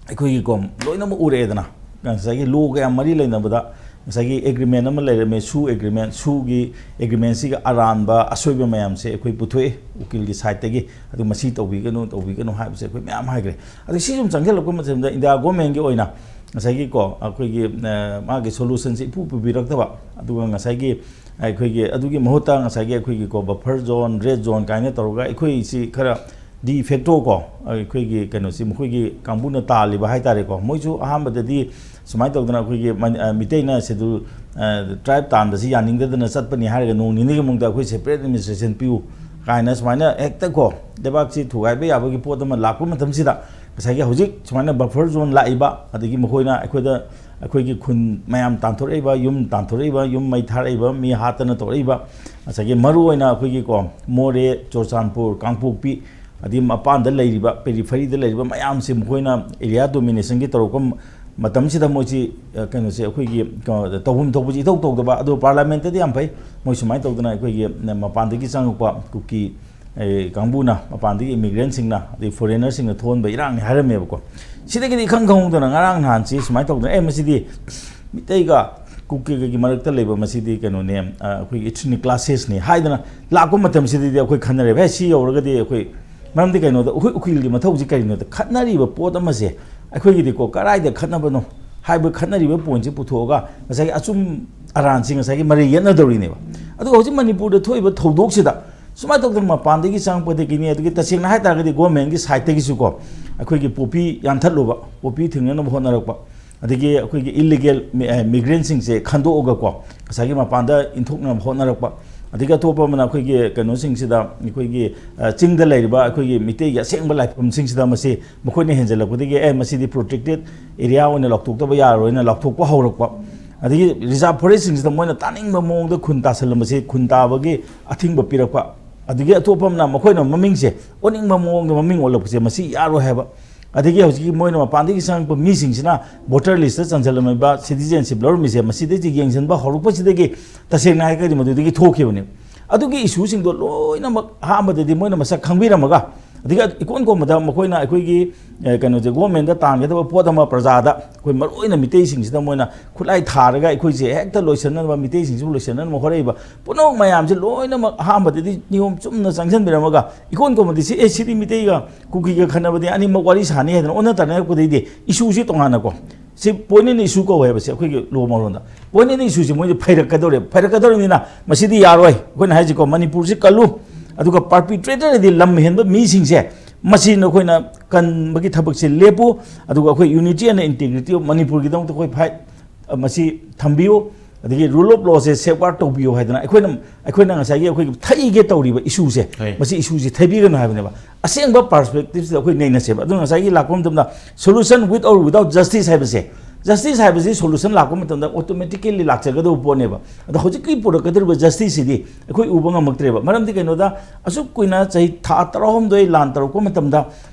ꯑꯩꯈꯣꯏꯒꯤꯀꯣ, ꯂꯣꯏꯅꯃꯛ ꯎꯔꯛꯑꯦꯗꯅ, ꯉꯁꯥꯏꯒꯤ ꯂꯣꯒ ꯌꯥꯝ ꯃꯔꯤ ꯂꯩꯅꯕꯗ ꯉꯁꯥꯏꯒꯤ ꯑꯦꯒ꯭ꯔꯤꯃꯦꯟ ꯑꯃ ꯂꯩꯔꯝꯃꯦ, ꯁꯨ ꯑꯦꯒ꯭ꯔꯤꯃꯦꯟ, ꯁꯨꯒꯤ ꯑꯦꯒ꯭ꯔꯤꯃꯦꯟꯁꯤꯒ ꯑꯔꯥꯟꯕ ꯑꯁꯣꯏꯕ ꯃꯌꯥꯝꯁꯦ ꯑꯩꯈꯣꯏ ꯄꯨꯊꯣꯛꯑꯦ ꯎꯀꯤꯜꯒꯤ ꯁꯥꯏꯠꯇꯒꯤ꯫ ꯑꯗꯨ ꯃꯁꯤ ꯇꯧꯕꯤꯒꯅꯨ, ꯇꯧꯕꯤꯒꯅꯨ ꯍꯥꯏꯕꯁꯦ ꯑꯩꯈꯣꯏ ꯃꯌꯥꯝ ꯍꯥꯏꯈ꯭ꯔꯦ꯫ ꯑꯗꯨ ꯁꯤ ꯁꯨꯝ ꯆꯪꯁꯤꯜꯂꯛꯄ ꯃꯇꯝꯗ ꯏꯟꯗꯤꯌꯥ ꯒꯣꯔꯃꯦꯟꯒꯤ ꯑꯣꯏꯅ ꯉꯁꯥꯏꯒꯤꯀꯣ, ꯑꯩꯈꯣꯏꯒꯤ, ꯑ, ꯃꯥꯒꯤ ꯁꯣꯂꯨꯁꯟꯁꯤ ꯏꯄꯨ ꯄꯨꯕꯤꯔꯛꯇꯕ, ꯑꯗꯨꯒ ꯉꯁꯥꯏꯒꯤ ꯑꯩꯈꯣꯏꯒꯤ ꯑꯗꯨꯒꯤ ꯃꯍꯨꯠꯇ ꯉꯁꯥꯏꯒꯤ ꯑꯩꯈꯣꯏꯒꯤꯀꯣ, ꯕꯐꯔ ꯖꯣꯟ, ꯔꯦꯗ ꯖꯣꯟ ꯀꯥꯏꯅ ꯇꯧꯔꯒ ꯑꯩꯈꯣꯏꯁꯤ ꯈꯔ de facto ꯀꯣ, ꯑꯩꯈꯣꯏꯒꯤ ꯀꯩꯅꯣꯁꯤ ꯃꯈꯣꯏꯒꯤ ꯀꯥꯡꯕꯨꯅ ꯇꯥꯜꯂꯤꯕ ꯍꯥꯏꯇꯥꯔꯦꯀꯣ꯫ ꯃꯣꯏꯁꯨ ꯑꯍꯥꯟꯕꯗꯗꯤ ꯁꯨꯃꯥꯏꯅ ꯇꯧꯗꯅ ꯑꯩꯈꯣꯏꯒꯤ ꯃꯅꯤ-, ꯑ, ꯃꯤꯇꯩꯅ ꯁꯦꯗꯨꯜ, ꯑ, ꯇ꯭ꯔꯥꯏꯕ ꯇꯥꯟꯕꯁꯤ ꯌꯥꯅꯤꯡꯗꯗꯅ ꯆꯠꯄꯅꯤ ꯍꯥꯏꯔꯒ ꯅꯣꯡ ꯅꯤꯅꯤꯒꯤ ꯃꯅꯨꯡꯗ ꯑꯩꯈꯣꯏ separate administration ꯄꯤꯌꯨ ꯀꯥꯏꯅ ꯁꯨꯃꯥꯏꯅ ꯍꯦꯛꯇ ꯀꯣ, ꯂꯩꯕꯥꯛꯁꯤ ꯊꯨꯒꯥꯏꯕ ꯌꯥꯕꯒꯤ ꯄꯣꯠ ꯑꯃ ꯂꯥꯛꯄ ꯃꯇꯝꯁꯤꯗ ꯉꯁꯥꯏꯒꯤ ꯍꯧꯖꯤꯛ ꯁꯨꯃꯥꯏꯅ buffer zone ꯂꯥꯛꯏꯕ, ꯑꯗꯒꯤ ꯃꯈꯣꯏꯅ ꯑꯩꯈꯣꯏꯗ, ꯑꯩꯈꯣꯏꯒꯤ ꯈꯨꯟ ꯃꯌꯥꯝ ꯇꯥꯟꯊꯣꯔꯛꯏꯕ, ꯌꯨꯝ ꯇꯥꯟꯊꯣꯔꯛꯏꯕ, ꯌꯨꯝ ꯃꯩ ꯊꯥꯔꯛꯏꯕ, ꯃꯤ ꯍꯥꯠꯇꯅ ꯇꯧꯔꯛꯏꯕ, ꯉꯁꯥꯏꯒꯤ ꯃꯔꯨꯑꯣꯏꯅ ꯑꯩꯈꯣꯏꯒꯤꯀꯣ, ꯃꯣꯔꯦ, ꯆꯨꯔꯆꯥꯟꯄꯨꯔ, ꯀꯥꯡꯄꯣꯛꯄꯤ, ꯑꯗꯒꯤ ꯃꯄꯥꯟꯗ ꯂꯩꯔꯤꯕ, peripheryꯗ ꯂꯩꯔꯤꯕ ꯃꯌꯥꯝꯁꯦ, ꯃꯈꯣꯏꯅ area dominationꯒꯤ ꯇꯧꯔꯛꯄ ꯃꯇꯝꯁꯤꯗ ꯃꯣꯏꯁꯤ, ꯑ, ꯀꯩꯅꯣꯁꯦ, ꯑꯩꯈꯣꯏꯒꯤ, ꯑ, ꯇꯧꯐꯝ ꯊꯣꯛꯄꯁꯤ ꯏꯇꯧ ꯇꯧꯗꯕ, ꯑꯗꯣ parliamentꯇꯗꯤ ꯌꯥꯝ ꯐꯩ, ꯃꯣꯏ ꯁꯨꯃꯥꯏꯅ ꯇꯧꯗꯅ ꯑꯩꯈꯣꯏꯒꯤ, ꯑ, ꯃꯄꯥꯟꯗꯒꯤ ꯆꯪꯉꯛꯄ ꯀꯨꯀꯤ, ꯑ, ꯀꯥꯡꯕꯨꯅ, ꯃꯄꯥꯟꯗꯒꯤ immigrantꯁꯤꯡꯅ, ꯑꯗꯩ foreignerꯁꯤꯡꯅ ꯊꯣꯛꯍꯟꯕ ꯏꯔꯥꯡꯅꯤ ꯍꯥꯏꯔꯝꯃꯦꯕꯀꯣ꯫ ꯁꯤꯗꯒꯤꯗꯤ ꯏꯈꯪ ꯈꯪꯍꯧꯗꯅ ꯉꯔꯥꯡ ꯅꯍꯥꯟꯁꯤ ꯁꯨꯃꯥꯏꯅ ꯇꯧꯗꯅ, "ꯑꯦ, ꯃꯁꯤꯗꯤ ꯃꯤꯇꯩꯒ ꯀꯨꯀꯤꯒꯒꯤ ꯃꯔꯛꯇ ꯂꯩꯕ, ꯃꯁꯤꯗꯤ ꯀꯩꯅꯣꯅꯦ, ꯑ, ꯑꯩꯈꯣꯏꯒꯤ ethnic clashesꯅꯤ" ꯍꯥꯏꯗꯅ ꯂꯥꯛꯄ ꯃꯇꯝꯁꯤꯗꯗꯤ ꯑꯩꯈꯣꯏ ꯈꯟꯅꯔꯦꯕ, "ꯍꯦ, ꯁꯤ ꯌꯧꯔꯒꯗꯤ ꯑꯩꯈꯣꯏ", ꯃꯔꯝꯗꯤ ꯀꯩꯅꯣꯗ, ꯑꯩꯈꯣꯏ ꯎꯀꯤꯜꯒꯤ ꯃꯊꯧꯁꯤ ꯀꯔꯤꯅꯣꯗ, ꯈꯠꯅꯔꯤꯕ ꯄꯣꯠ ꯑꯃꯁꯦ ꯑꯩꯈꯣꯏꯒꯤꯗꯤꯀꯣ, ꯀꯗꯥꯏꯗ ꯈꯠꯅꯕꯅꯣ ꯍꯥꯏꯕ ꯈꯠꯅꯔꯤꯕ pointꯁꯦ ꯄꯨꯊꯣꯛꯑꯒ ꯉꯁꯥꯏꯒꯤ ꯑꯆꯨꯝ ꯑꯔꯥꯟꯁꯤ ꯉꯁꯥꯏꯒꯤ ꯃꯔꯩ ꯌꯦꯠꯅꯗꯧꯔꯤꯅꯦꯕ꯫ ꯑꯗꯨꯒ ꯍꯧꯖꯤꯛ ꯃꯅꯤꯄꯨꯔꯗ ꯊꯣꯛꯏꯕ ꯊꯧꯗꯣꯛꯁꯤꯗ ꯁꯨꯃꯥꯏꯅ ꯇꯧꯗꯅ ꯃꯄꯥꯟꯗꯒꯤ ꯆꯪꯉꯛꯄꯗꯒꯤꯅꯤ, ꯑꯗꯒꯤ ꯇꯁꯦꯡꯅ ꯍꯥꯏ ꯇꯥꯔꯒꯗꯤ governmentꯀꯤ sideꯇꯒꯤꯁꯨꯀꯣ, ꯑꯩꯈꯣꯏꯒꯤ poppy ꯌꯥꯟꯊꯠꯂꯨꯕ, poppy ꯊꯤꯡꯅꯅꯕ ꯍꯣꯠꯅꯔꯛꯄ, ꯑꯗꯒꯤ ꯑꯩꯈꯣꯏꯒꯤ illegal mi-, ꯑ, migrantꯁꯤꯡꯁꯦ ꯈꯟꯗꯣꯛꯑꯒꯀꯣ, ꯉꯁꯥꯏꯒꯤ ꯃꯄꯥꯟꯗ ꯏꯟꯊꯣꯛꯅꯕ ꯍꯣꯠꯅꯔꯛꯄ, ꯑꯗꯒꯤ ꯑꯇꯣꯞꯄ ꯑꯃꯅ ꯑꯩꯈꯣꯏꯒꯤ ꯀꯩꯅꯣꯁꯤꯡꯁꯤꯗ, ꯑꯩꯈꯣꯏꯒꯤ, ꯑ, ꯆꯤꯡꯗ ꯂꯩꯔꯤꯕ ꯑꯩꯈꯣꯏꯒꯤ ꯃꯤꯇꯩꯒꯤ ꯑꯁꯦꯡꯕ ꯂꯥꯏꯐꯝꯁꯤꯡꯁꯤꯗ ꯃꯁꯤ ꯃꯈꯣꯏꯅ ꯍꯦꯟꯖꯜꯂꯛꯄꯗꯒꯤ, "ꯑꯦ, ꯃꯁꯤꯗꯤ protected area ꯑꯣꯏꯅ ꯂꯥꯎꯊꯣꯛꯇꯕ ꯌꯥꯔꯣꯏꯅ" ꯂꯥꯎꯊꯣꯛꯄ ꯍꯧꯔꯛꯄ, ꯑꯗꯒꯤ reserve forestꯁꯤꯡꯁꯤꯗ ꯃꯣꯏꯅ ꯇꯥꯅꯤꯡꯕ ꯃꯑꯣꯡꯗ ꯈꯨꯟ ꯇꯥꯁꯜꯂꯝꯕꯁꯦ, ꯈꯨꯟ ꯇꯥꯕꯒꯤ ꯑꯊꯤꯡꯕ ꯄꯤꯔꯛꯄ, ꯑꯗꯒꯤ ꯑꯇꯣꯞꯄ ꯑꯃꯅ ꯃꯈꯣꯏꯅ ꯃꯃꯤꯡꯁꯦ ꯑꯣꯟꯅꯤꯡꯕ ꯃꯑꯣꯡꯗ ꯃꯃꯤꯡ ꯑꯣꯜꯂꯛꯄꯁꯦ, ꯃꯁꯤ ꯌꯥꯔꯣꯏ ꯍꯥꯏꯕ꯫ ꯑꯗꯒꯤ ꯍꯧꯖꯤꯛꯀꯤ ꯃꯣꯏꯅ ꯃꯄꯥꯟꯗꯒꯤ ꯆꯪꯉꯛꯄ ꯃꯤꯁꯤꯡꯁꯤꯅ voter listꯇ ꯆꯟꯁꯤꯜꯂꯝꯃꯤꯕ, citizenship ꯂꯧꯔꯝꯃꯤꯁꯦ, ꯃꯁꯤꯗꯩꯁꯤ ꯌꯦꯡꯁꯤꯟꯕ ꯍꯧꯔꯛꯄꯁꯤꯗꯒꯤ ꯇꯁꯦꯡꯅ ꯍꯥꯏꯔꯒꯗꯤ ꯃꯗꯨꯗꯒꯤ ꯊꯣꯛꯈꯤꯕꯅꯤ꯫ ꯑꯗꯨꯒꯤ issueꯁꯤꯡꯗꯣ ꯂꯣꯏꯅꯃꯛ ꯑꯍꯥꯟꯕꯗꯗꯤ ꯃꯣꯏꯅ ꯃꯁꯛ ꯈꯪꯕꯤꯔꯝꯃꯒ, ꯑꯗꯒꯤ ꯏꯀꯣꯟ ꯀꯣꯟꯕꯗ ꯃꯈꯣꯏꯅ ꯑꯩꯈꯣꯏꯒꯤ, ꯑꯦ, ꯀꯩꯅꯣꯁꯦ, governmentꯗ ꯇꯥꯟꯒꯗꯕ ꯄꯣꯠ ꯑꯃ ꯄ꯭ꯔꯖꯥꯗ, ꯑꯩꯈꯣꯏ ꯃꯔꯨꯑꯣꯏꯅ ꯃꯤꯇꯩꯁꯤꯡꯁꯤꯗ ꯃꯣꯏꯅ ꯈꯨꯠꯂꯥꯏ ꯊꯥꯔꯒ ꯑꯩꯈꯣꯏꯁꯦ ꯍꯦꯛꯇ ꯂꯣꯏꯁꯤꯟꯅꯅꯕ, ꯃꯤꯇꯩꯁꯤꯡꯁꯤꯕꯨ ꯂꯣꯏꯁꯤꯟꯅꯅꯕ ꯍꯣꯠꯅꯔꯤꯕ ꯄꯨꯝꯅꯃꯛ ꯃꯌꯥꯝꯁꯦ ꯂꯣꯏꯅꯃꯛ ꯑꯍꯥꯟꯕꯗꯗꯤ ꯅꯤꯌꯣꯝ ꯆꯨꯝꯅ ꯆꯪꯁꯤꯟꯕꯤꯔꯝꯃꯒ, ꯏꯀꯣꯟ ꯀꯣꯟꯕꯗꯤ ꯁꯤ, "ꯑꯦ, ꯁꯤꯗꯤ ꯃꯤꯇꯩꯒ ꯀꯨꯀꯤꯒ ꯈꯠꯅꯕꯗꯤ ꯑꯅꯤꯃꯛ ꯋꯥꯔꯤ ꯁꯥꯅꯤ" ꯍꯥꯏꯗꯅ ꯑꯣꯟꯅ ꯇꯥꯅꯔꯛꯄꯗꯩꯗꯤ issueꯁꯤ ꯇꯣꯉꯥꯟꯅꯀꯣ, ꯁꯤ point and issue ꯀꯧꯋꯦꯕ, ꯁꯤ ꯑꯩꯈꯣꯏꯒꯤ ꯂꯣ ꯃꯔꯣꯟꯗ꯫ Point and issueꯁꯤꯁꯦ ꯃꯣꯏꯁꯦ ꯐꯩꯔꯛꯀꯗꯧꯔꯦꯕ꯫ ꯐꯩꯔꯛꯀꯗꯧꯔꯕꯅꯤꯅ ꯃꯁꯤꯗꯤ ꯌꯥꯔꯣꯏ꯫ ꯑꯩꯈꯣꯏꯅ ꯍꯥꯏꯁꯤꯀꯣ, ꯃꯅꯤꯄꯨꯔꯁꯤ ꯀꯜꯂꯨ, ꯑꯗꯨꯒ perpetratorꯗꯤ ꯂꯝ ꯍꯦꯟꯕ ꯃꯤꯁꯤꯡꯁꯦ, ꯃꯁꯤ ꯅꯈꯣꯏꯅ ꯀꯟꯕꯒꯤ ꯊꯕꯛꯁꯦ ꯂꯦꯞꯄꯨ, ꯑꯗꯨꯒ ꯑꯩꯈꯣꯏ unity and integrity of ꯃꯅꯤꯄꯨꯔꯒꯤꯗꯃꯛꯇ ꯑꯩꯈꯣꯏ fight, ꯃꯁꯤ ꯊꯝꯕꯤꯌꯨ, ꯑꯗꯒꯤ rule of lawꯁꯦ safeguard ꯇꯧꯕꯤꯌꯨ ꯍꯥꯏꯗꯅ ꯑꯩꯈꯣꯏꯅ, ꯑꯩꯈꯣꯏꯅ ꯉꯁꯥꯏꯒꯤ ꯑꯩꯈꯣꯏꯒꯤ ꯊꯩꯒꯦ ꯇꯧꯔꯤꯕ issueꯁꯦ, ꯍꯣꯏ꯫ ꯃꯁꯤ issueꯁꯦ ꯊꯩꯕꯤꯒꯅꯨ ꯍꯥꯏꯕꯅꯦꯕ꯫ ꯑꯁꯦꯡꯕ ꯄꯔꯁꯄꯦꯛꯇꯤꯞꯁꯤꯗ ꯑꯩꯈꯣꯏ ꯅꯩꯅꯁꯦꯕ꯫ ꯑꯗꯨꯅ ꯉꯁꯥꯏꯒꯤ ꯂꯥꯛꯄ ꯃꯇꯝꯗ solution with or without justice ꯍꯥꯏꯕꯁꯦ, ꯖꯁꯇꯤꯁ ꯍꯥꯏꯕꯁꯤ ꯁꯣꯂꯨꯁꯟ ꯂꯥꯛꯄ ꯃꯇꯝꯗ ꯑꯣꯇꯣꯃꯦꯇꯤꯀꯦꯜꯂꯤ ꯂꯥꯛꯆꯒꯗꯧꯕ ꯄꯣꯠꯅꯦꯕ꯫ ꯑꯗꯣ ꯍꯧꯖꯤꯛꯀꯤ ꯄꯨꯔꯛꯀꯗꯧꯔꯤꯕ ꯖꯁꯇꯤꯁꯁꯤꯗꯤ ꯑꯩꯈꯣꯏ ꯎꯕ ꯉꯝꯃꯛꯇ꯭ꯔꯦꯕ꯫ ꯃꯔꯝꯗꯤ ꯀꯩꯅꯣꯗ, ꯑꯁꯨꯛ ꯀꯨꯏꯅ ꯆꯍꯤ ꯊꯥ ꯇꯔꯥꯍꯨꯝꯗꯣꯏ ꯂꯥꯟ ꯇꯧꯔꯛꯄ ꯃꯇꯝꯗ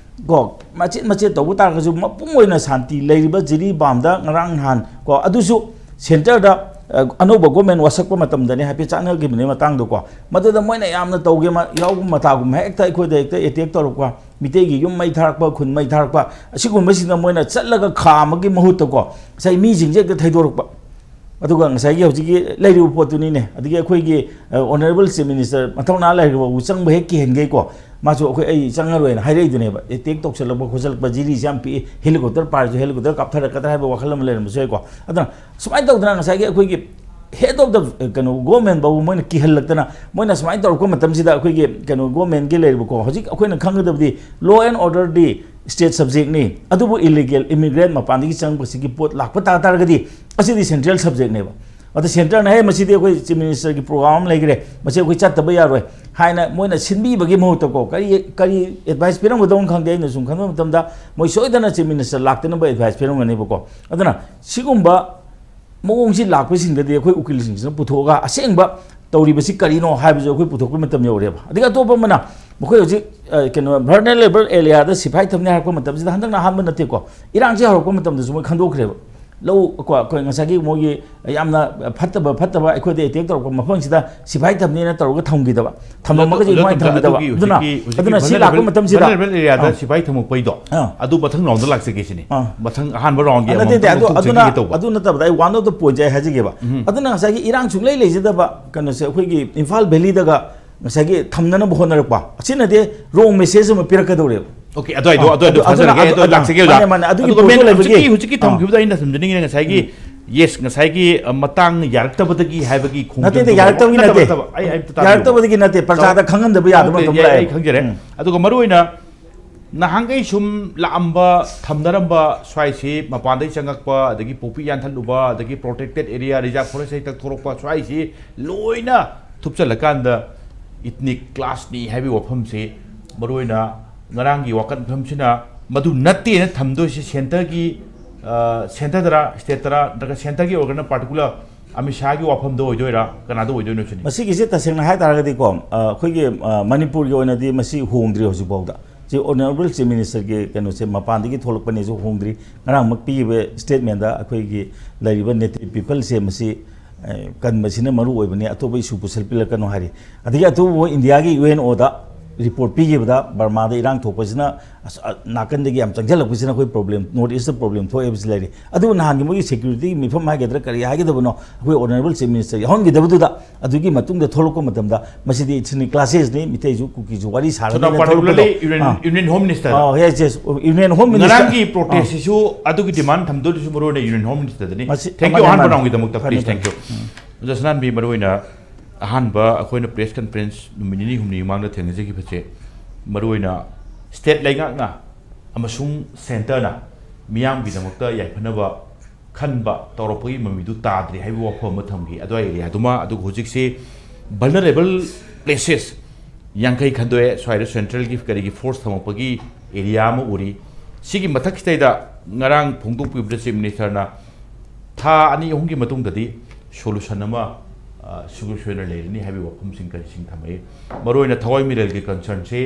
ꯀꯣ, ꯃꯆꯦꯠ ꯃꯆꯦꯠ ꯇꯧꯕ ꯇꯥꯔꯒꯁꯨ ꯃꯄꯨꯡ ꯑꯣꯏꯅ ꯁꯥꯟꯇꯤ ꯂꯩꯔꯤꯕ ꯖꯤꯔꯤꯕꯥꯝꯗ ꯉꯔꯥꯡ ꯅꯍꯥꯟ ꯀꯣ, ꯑꯗꯨꯁꯨ ꯁꯦꯟꯇꯔꯗ, ꯑ, ꯑꯅꯧꯕ ꯒꯣꯔꯃꯦꯟ ꯋꯥꯁꯛꯄ ꯃꯇꯝꯗꯅꯦ ꯍꯥꯏꯐꯦꯠ ꯆꯠꯅꯈꯤꯕꯅꯦ ꯃꯇꯥꯡꯗꯣꯀꯣ꯫ ꯃꯗꯨꯗ ꯃꯣꯏꯅ ꯌꯥꯝꯅ ꯇꯧꯒꯦ ꯃ-, ꯌꯥꯎꯕ ꯃꯇꯥꯒꯨꯝꯕ ꯍꯦꯛꯇ ꯑꯩꯈꯣꯏꯗ ꯍꯦꯛꯇ ꯑꯦꯇꯦꯛ ꯇꯧꯔꯛꯄ, ꯃꯤꯇꯩꯒꯤ ꯌꯨꯝ ꯃꯩ ꯊꯥꯔꯛꯄ, ꯈꯨꯟ ꯃꯩ ꯊꯥꯔꯛꯄ, ꯑꯁꯤꯒꯨꯝꯕꯁꯤꯡꯗ ꯃꯣꯏꯅ ꯆꯠꯂꯒ ꯈꯥꯝꯕꯒꯤ ꯃꯍꯨꯠꯇꯀꯣ, ꯉꯁꯥꯏ ꯃꯤꯁꯤꯡꯁꯦ ꯍꯦꯛꯇ ꯊꯩꯗꯣꯔꯛꯄ꯫ ꯑꯗꯨꯒ ꯉꯁꯥꯏꯒꯤ ꯍꯧꯖꯤꯛꯀꯤ ꯂꯩꯔꯤꯕ ꯄꯣꯠꯇꯨꯅꯤꯅꯦ꯫ ꯑꯗꯒꯤ ꯑꯩꯈꯣꯏꯒꯤ, ꯑ, ꯑꯣꯅꯔꯦꯕꯜ ꯆꯤꯐ ꯃꯤꯅꯤꯁꯇꯔ ꯃꯊꯧꯅꯥ ꯂꯩꯈ꯭ꯔꯕ ꯆꯪꯕ ꯍꯦꯛ ꯀꯤꯍꯟꯒꯦꯀꯣ꯫ ꯃꯥꯁꯨ ꯑꯩꯈꯣꯏ, "ꯑꯩ ꯆꯪꯉꯔꯣꯏꯅ" ꯍꯥꯏꯔꯛꯏꯗꯨꯅꯦꯕ꯫ ꯑꯦꯇꯦꯛ ꯇꯧꯁꯜꯂꯛꯄ ꯈꯣꯠꯆꯜꯂꯛꯄ, ꯖꯤꯔꯤꯁꯤ ꯌꯥꯝ ꯄꯤꯛꯏ, ꯍꯦꯂꯤꯀꯣꯞꯇꯔ ꯄꯥꯏꯔꯁꯨ ꯍꯦꯂꯤꯀꯣꯞꯇꯔ ꯀꯥꯞꯊꯔꯛꯀꯗ꯭ꯔꯥ ꯍꯥꯏꯕ ꯋꯥꯈꯜ ꯑꯃ ꯂꯩꯔꯝꯕꯁꯨ ꯌꯥꯏꯀꯣ꯫ ꯑꯗꯨꯅ ꯁꯨꯃꯥꯏꯅ ꯇꯧꯗꯅ ꯉꯁꯥꯏꯒꯤ ꯑꯩꯈꯣꯏꯒꯤ head of the, ꯀꯩꯅꯣ, ꯒꯣꯔꯃꯦꯟ ꯐꯥꯎꯕ ꯃꯣꯏꯅ ꯀꯤꯍꯜꯂꯛꯇꯅ, ꯃꯣꯏꯅ ꯁꯨꯃꯥꯏꯅ ꯇꯧꯔꯛꯄ ꯃꯇꯝꯁꯤꯗ ꯑꯩꯈꯣꯏꯒꯤ, ꯀꯩꯅꯣ, ꯒꯣꯔꯃꯦꯟꯒꯤ ꯂꯩꯔꯤꯕꯀꯣ, ꯍꯧꯖꯤꯛ ꯑꯩꯈꯣꯏꯅ ꯈꯪꯒꯗꯕꯗꯤ law and order D state subject ꯅꯤ, ꯑꯗꯨꯕꯨ illegal immigrant ꯃꯄꯥꯟꯗꯒꯤ ꯆꯪꯉꯛꯄꯁꯤꯒꯤ ꯄꯣꯠ ꯂꯥꯛꯄ ꯇꯥ ꯇꯥꯔꯒꯗꯤ ꯑꯁꯤꯗꯤ central subject ꯅꯦꯕ꯫ ꯑꯗ ꯁꯦꯟꯇꯔꯅ, "ꯍꯦ, ꯃꯁꯤꯗꯤ ꯑꯩꯈꯣꯏ ꯆꯤꯐ ꯃꯤꯅꯤꯁꯇꯔꯒꯤ ꯄ꯭ꯔꯣꯒ꯭ꯔꯥꯝ ꯑꯃ ꯂꯩꯈ꯭ꯔꯦ, ꯃꯁꯤ ꯑꯩꯈꯣꯏ ꯆꯠꯇꯕ ꯌꯥꯔꯣꯏ" ꯍꯥꯏꯅ ꯃꯣꯏꯅ ꯁꯤꯟꯕꯤꯕꯒꯤ ꯃꯍꯨꯠꯇꯀꯣ, ꯀꯔꯤ, ꯀꯔꯤ ꯑꯦꯗꯚꯥꯏꯁ ꯄꯤꯔꯝꯒꯗꯧꯅꯣ ꯈꯪꯗꯦ꯫ ꯑꯩꯅ ꯁꯨꯝ ꯈꯟꯕ ꯃꯇꯝꯗ ꯃꯣꯏ ꯁꯣꯏꯗꯅ ꯆꯤꯐ ꯃꯤꯅꯤꯁꯇꯔ ꯂꯥꯛꯇꯅꯕ ꯑꯦꯗꯚꯥꯏꯁ ꯄꯤꯔꯝꯒꯅꯦꯕꯀꯣ꯫ ꯑꯗꯨꯅ ꯁꯤꯒꯨꯝꯕ ꯃꯑꯣꯡꯁꯤ ꯂꯥꯛꯄꯁꯤꯡꯗꯗꯤ ꯑꯩꯈꯣꯏ ꯎꯀꯤꯜꯁꯤꯡꯁꯤꯅ ꯄꯨꯊꯣꯛꯑꯒ ꯑꯁꯦꯡꯕ ꯇꯧꯔꯤꯕꯁꯤ ꯀꯔꯤꯅꯣ ꯍꯥꯏꯕꯁꯨ ꯑꯩꯈꯣꯏ ꯄꯨꯊꯣꯛꯄꯒꯤ ꯃꯇꯝ ꯌꯧꯔꯦꯕ꯫ ꯑꯗꯒꯤ ꯑꯇꯣꯞꯄ ꯑꯃꯅ, ꯃꯈꯣꯏ ꯍꯧꯖꯤꯛ, ꯑ, ꯀꯩꯅꯣ, vulnerable area ꯗ ꯁꯤꯐꯥꯏ ꯊꯝꯅꯤ ꯍꯥꯏꯔꯛꯄ ꯃꯇꯝꯁꯤꯗ, ꯍꯟꯗꯛꯅ ꯑꯍꯥꯟꯕ ꯅꯠꯇꯦꯀꯣ, ꯏꯔꯥꯡꯁꯤ ꯍꯧꯔꯛꯄ ꯃꯇꯝꯗꯁꯨ ꯃꯣꯏ ꯈꯟꯗꯣꯛꯈ꯭ꯔꯦꯕ꯫ ꯂꯧ ꯀꯣ, ꯑꯩꯈꯣꯏ ꯉꯁꯥꯏꯒꯤ ꯃꯣꯏꯒꯤ ꯌꯥꯝꯅ ꯐꯠꯇꯕ, ꯐꯠꯇꯕ ꯑꯩꯈꯣꯏꯗ ꯑꯦꯇꯦꯛ ꯇꯧꯔꯛꯄ ꯃꯐꯝꯁꯤꯗ ꯁꯤꯐꯥꯏ ꯊꯝꯅꯤꯅ ꯇꯧꯔꯒ ꯊꯝꯈꯤꯗꯕ, ꯊꯝꯃꯝꯃꯒꯁꯨ ꯑꯗꯣ, ꯑꯗꯨꯃꯥꯏꯅ ꯑꯗꯣ, ꯊꯝꯈꯤꯗꯕ꯫ ꯑꯗꯨꯒꯤ ꯑꯗꯨꯅ, ꯍꯧꯖꯤꯛꯀꯤ, ꯍꯧꯖꯤꯛꯀꯤ ꯑꯗꯨꯅ ꯁꯤ ꯂꯥꯛꯄ vulnerable, ꯃꯇꯝꯁꯤꯗ, vulnerable area ꯗ ꯑꯥ, ꯁꯤꯐꯥꯏ ꯊꯝꯃꯛꯄꯩꯗꯣ, ꯑꯥ, ꯑꯗꯨ ꯃꯊꯪ ꯔꯥꯎꯟꯗ ꯂꯥꯛꯆꯒꯦ ꯁꯤꯅꯤ꯫ ꯑꯥ꯫ ꯃꯊꯪ ꯑꯍꯥꯟꯕ ꯔꯥꯎꯟꯒꯤ ꯑꯥ, ꯅꯠꯇꯦ, ꯑꯃꯨꯛ ꯅꯠꯇꯦ, ꯃꯊꯪ ꯑꯗꯨ, ꯆꯪꯈꯤꯒꯦ ꯑꯗꯨ, ꯇꯧꯕ꯫ ꯑꯗꯨ ꯅꯠꯇꯕꯗ ꯑꯩ one of the point ꯑꯩ ꯍꯥꯏꯖꯒꯦꯕ꯫ ꯎꯝ꯫ ꯑꯗꯨꯅ ꯉꯁꯥꯏꯒꯤ ꯏꯔꯥꯡ ꯁꯨꯡꯂꯩ ꯂꯩꯖꯗꯕ ꯀꯩꯅꯣꯁꯦ, ꯑꯩꯈꯣꯏꯒꯤ ꯏꯝꯐꯥꯜ ꯚꯦꯂꯤꯗꯒ ꯉꯁꯥꯏꯒꯤ ꯊꯝꯅꯅꯕ ꯍꯣꯠꯅꯔꯛꯄ, ꯑꯁꯤꯅꯗꯤ wrong message ꯑꯃ ꯄꯤꯔꯛꯀꯗꯧꯔꯦꯕ꯫ OK, ꯑꯗꯨꯋꯥꯏꯗꯣ, ꯑꯥ, ꯑꯗꯨꯋꯥꯏꯗꯣ ꯑꯗꯨ, ꯑꯗꯨꯅ, ꯊꯥꯖꯔꯒꯦ, ꯑꯗꯨ, ꯑꯗꯨ ꯑꯗꯨ, ꯂꯥꯛꯆꯒꯦ, ꯑꯣꯖꯥ꯫ ꯃꯥꯅꯦ, ꯃꯥꯅꯦ, ꯑꯗꯨꯒꯤ ꯑꯗꯨꯒ ꯄꯣꯠꯇꯣ ꯃꯦꯟ, ꯂꯩꯕꯒꯤ, ꯍꯧꯖꯤꯛꯀꯤ, ꯍꯧꯖꯤꯛꯀꯤ ꯑꯥ꯫ ꯊꯝꯈꯤꯕꯗ ꯑꯩꯅ ꯊꯝꯖꯅꯤꯡꯉꯤꯅ ꯉꯁꯥꯏꯒꯤ, ꯎꯝ꯫ Yes, ꯉꯁꯥꯏꯒꯤ, ꯑ, ꯃꯇꯥꯡ ꯌꯥꯔꯛꯇꯕꯗꯒꯤ ꯍꯥꯏꯕꯒꯤ ꯅꯠꯇꯦ, ꯅꯠꯇꯦ, ꯈꯣꯡꯖꯪꯗꯨꯕꯨ ꯌꯥꯔꯛꯇꯕꯗꯤ ꯅꯠꯇꯦ꯫ ꯅꯠꯇꯕ, ꯅꯠꯇꯕ, ꯑꯩ ꯑꯝꯇ ꯇꯥꯕꯤꯌꯨ꯫ ꯌꯥꯔꯛꯇꯕꯗꯒꯤ ꯅꯠꯇꯦ, ꯄ꯭ꯔꯖꯥꯗ ꯇꯥꯎ-, ꯈꯪꯍꯟꯗꯕ ꯌꯥꯗꯕ OK, ꯃꯇꯝ ꯌꯥꯏ, ꯂꯥꯛꯑꯦꯕ꯫ ꯑꯩ ꯈꯪꯖꯔꯦ꯫ ꯎꯝ꯫ ꯑꯗꯨꯒ ꯃꯔꯨ ꯑꯣꯏꯅ ꯅꯍꯥꯟꯈꯩ ꯁꯨꯝ ꯂꯥꯛꯑꯝꯕ, ꯊꯝꯅꯔꯝꯕ ꯁ꯭ꯋꯥꯏꯁꯤ ꯃꯄꯥꯟꯗꯒꯤ ꯆꯪꯉꯛꯄ, ꯑꯗꯒꯤ ꯄꯣꯄꯤ ꯌꯥꯟꯊꯠꯂꯨꯕ, ꯑꯗꯒꯤ protected area, reserve forest ꯍꯦꯛꯇ ꯊꯣꯛꯂꯛꯄ ꯁ꯭ꯋꯥꯏꯁꯤ ꯂꯣꯏꯅ ꯊꯨꯞꯆꯜꯂꯀꯥꯟꯗ ethnic clash ꯅꯤ ꯍꯥꯏꯕꯒꯤ ꯋꯥꯐꯝꯁꯤ ꯃꯔꯨꯑꯣꯏꯅ ꯉꯔꯥꯡꯒꯤ ꯋꯥꯀꯠ ꯃꯤꯐꯝꯁꯤꯅ ꯃꯗꯨ ꯅꯠꯇꯦꯅ ꯊꯝꯗꯣꯏꯁꯤ ꯁꯦꯟꯇꯔꯒꯤ, ꯑ, ꯁꯦꯟꯇꯔꯗꯔ, ꯁ꯭ꯇꯦꯠꯇꯔ, ꯅꯠꯇ꯭ꯔꯒ ꯁꯦꯟꯇꯔꯒꯤ ꯑꯣꯏꯔꯒꯅ ꯄꯥꯔꯇꯤꯀꯨꯂꯔ ꯑꯃꯤꯠ ꯁꯥꯍꯒꯤ ꯋꯥꯐꯝꯗ ꯑꯣꯏꯗꯣꯏꯔꯥ, ꯀꯅꯥꯗ ꯑꯣꯏꯗꯣꯏꯅꯣ ꯁꯤꯅꯤ? ꯃꯁꯤꯒꯤꯁꯦ ꯇꯁꯦꯡꯅ ꯍꯥꯏ ꯇꯥꯔꯒꯗꯤꯀꯣ, ꯑ, ꯑꯩꯈꯣꯏꯒꯤ, ꯑ, ꯃꯅꯤꯄꯨꯔꯒꯤ ꯑꯣꯏꯅꯗꯤ ꯃꯁꯤ ꯍꯣꯡꯗ꯭ꯔꯤ ꯍꯧꯖꯤꯛꯐꯥꯎꯗ꯫ ꯁꯤ ꯑꯣꯅꯔꯦꯕꯜ ꯆꯤꯐ ꯃꯤꯅꯤꯁꯇꯔꯒꯤ ꯀꯩꯅꯣꯁꯦ ꯃꯄꯥꯟꯗꯒꯤ ꯊꯣꯛꯂꯛꯄꯅꯦꯁꯨ ꯍꯣꯡꯗ꯭ꯔꯤ꯫ ꯉꯔꯥꯡꯃꯛ ꯄꯤꯈꯤꯕ ꯁ꯭ꯇꯦꯠꯃꯦꯟꯗ ꯑꯩꯈꯣꯏꯒꯤ ꯂꯩꯔꯤꯕ ꯅꯦꯇꯤꯚ ꯄꯤꯄꯜꯁꯦ ꯃꯁꯤ, ꯑ, ꯀꯟꯕꯁꯤꯅ ꯃꯔꯨ ꯑꯣꯏꯕꯅꯤ, ꯑꯇꯣꯞꯄ ꯏꯁꯨ ꯄꯨꯁꯤꯜꯂꯛꯄꯤꯔꯛꯀꯅꯨ ꯍꯥꯏꯔꯤ꯫ ꯑꯗꯒꯤ ꯑꯇꯣꯞꯄ ꯏꯟꯗꯤꯌꯥꯒꯤ ꯌꯨ ꯑꯦꯟ ꯑꯣꯗ ꯔꯤꯄꯣꯔꯠ ꯄꯤꯈꯤꯕꯗ ꯕꯔꯃꯥꯗ ꯏꯔꯥꯡ ꯊꯣꯛꯄꯁꯤꯅ ꯑꯁ, ꯑ, ꯅꯥꯀꯟꯗꯒꯤ ꯌꯥꯝ ꯆꯪꯁꯤꯜꯂꯛꯄꯁꯤꯅ ꯑꯩꯈꯣꯏ ꯄ꯭ꯔꯣꯕ꯭ꯂꯦꯝ, ꯅꯣꯔꯠ ꯏꯁꯇ ꯄ꯭ꯔꯣꯕ꯭ꯂꯦꯝ ꯊꯣꯛꯑꯦ ꯍꯥꯏꯕꯁꯤ ꯂꯩꯔꯤ꯫ ꯑꯗꯨꯕꯨ ꯅꯍꯥꯟꯒꯤ ꯃꯣꯏꯒꯤ ꯁꯦꯀ꯭ꯌꯨꯔꯤꯇꯤꯒꯤ ꯃꯤꯐꯝ ꯍꯥꯏꯒꯗ꯭ꯔꯥ ꯀꯔꯤ ꯍꯥꯏꯒꯗꯕꯅꯣ, ꯑꯩꯈꯣꯏ ꯑꯣꯅꯔꯦꯕꯜ ꯆꯤꯐ ꯃꯤꯅꯤꯁꯇꯔ ꯌꯥꯎꯍꯟꯈꯤꯗꯕꯗꯨꯗ ꯑꯗꯨꯒꯤ ꯃꯇꯨꯡꯗ ꯊꯣꯛꯂꯛꯄ ꯃꯇꯝꯗ ꯃꯁꯤꯗꯤ ꯏꯊꯅꯤꯛ ꯀ꯭ꯂꯥꯁꯦꯁꯅꯤ, ꯃꯤꯇꯩꯁꯨ ꯀꯨꯀꯤꯁꯨ ꯋꯥꯔꯤ ꯁꯥꯔꯒ ꯊꯣꯏꯗꯣꯛ ꯊꯣꯛꯂꯛꯄꯗꯣ꯫ Particularly Union, ꯑꯥ꯫ Union Home Minister꯫ ꯑꯥ, yes, yes, Union Home Minister꯫ ꯉꯔꯥꯡꯒꯤ protest ꯁꯤꯁꯨ ꯑꯗꯨꯒꯤ demand ꯊꯝꯗꯣꯏꯗꯨꯁꯨ ꯃꯔꯨ ꯑꯣꯏꯅ Union Home Ministerꯗꯅꯤ꯫ ꯃꯁꯤ Thank you, ꯑꯃꯅ ꯑꯍꯥꯟꯕ ꯑꯃꯅ꯫ Round ꯒꯤꯗꯃꯛꯇ, ꯐꯅꯤ, please, ꯐꯅꯤ꯫ Thank you꯫ ꯎꯝ꯫ ꯑꯣꯖꯥ ꯁꯅꯥꯟꯕꯤ, ꯃꯔꯨ ꯑꯣꯏꯅ ꯑꯍꯥꯟꯕ ꯑꯩꯈꯣꯏꯅ press conference ꯅꯨꯃꯤꯠ ꯅꯤꯅꯤ ꯍꯨꯝꯅꯤ ꯃꯃꯥꯡꯗ ꯊꯦꯡꯅꯖꯈꯤꯕꯁꯦ, ꯃꯔꯨ ꯑꯣꯏꯅ ꯁ꯭ꯇꯦꯠ ꯂꯩꯉꯥꯛꯅ ꯑꯃꯁꯨꯡ ꯁꯦꯟꯇꯔꯅ ꯃꯤꯌꯥꯝꯒꯤꯗꯃꯛꯇ ꯌꯥꯏꯐꯅꯕ ꯈꯟꯕ ꯇꯧꯔꯛꯄꯒꯤ ꯃꯃꯤꯗꯨ ꯇꯥꯗ꯭ꯔꯤ ꯍꯥꯏꯕ ꯋꯥꯐꯝ ꯑꯃ ꯊꯝꯈꯤ꯫ ꯑꯗꯨꯋꯥꯏ ꯑꯦꯔꯤꯌꯥꯗꯨꯃ, ꯑꯗꯨꯒ ꯍꯧꯖꯤꯛꯁꯤ vulnerable places ꯌꯥꯡꯈꯩ ꯈꯟꯗꯣꯛꯑꯦ, ꯁ꯭ꯋꯥꯏꯗ ꯁꯦꯟꯇ꯭ꯔꯦꯜꯒꯤ ꯀꯔꯤꯒꯤ ꯐꯣꯔꯁ ꯊꯝꯃꯛꯄꯒꯤ ꯑꯦꯔꯤꯌꯥ ꯑꯃ ꯎꯔꯤ꯫ ꯁꯤꯒꯤ ꯃꯊꯛꯁꯤꯗꯩꯗ ꯉꯔꯥꯡ ꯐꯣꯡꯗꯣꯛꯄꯤꯕꯗ ꯆꯤꯐ ꯃꯤꯅꯤꯁꯇꯔꯅ ꯊꯥ ꯑꯅꯤ ꯑꯍꯨꯝꯒꯤ ꯃꯇꯨꯡꯗꯗꯤ ꯁꯣꯂꯨꯁꯟ ꯑꯃ, ꯑ, ꯁꯨꯡꯁꯣꯏ ꯁꯣꯏꯗꯅ ꯂꯩꯔꯅꯤ ꯍꯥꯏꯕꯒꯤ ꯋꯥꯐꯝꯁꯤꯡ ꯀꯔꯤꯁꯤꯡ ꯊꯝꯃꯛꯏ꯫ ꯃꯔꯨꯑꯣꯏꯅ ꯊꯋꯥꯏ ꯃꯤꯔꯦꯜꯒꯤ ꯀꯟꯁꯔꯟꯁꯤ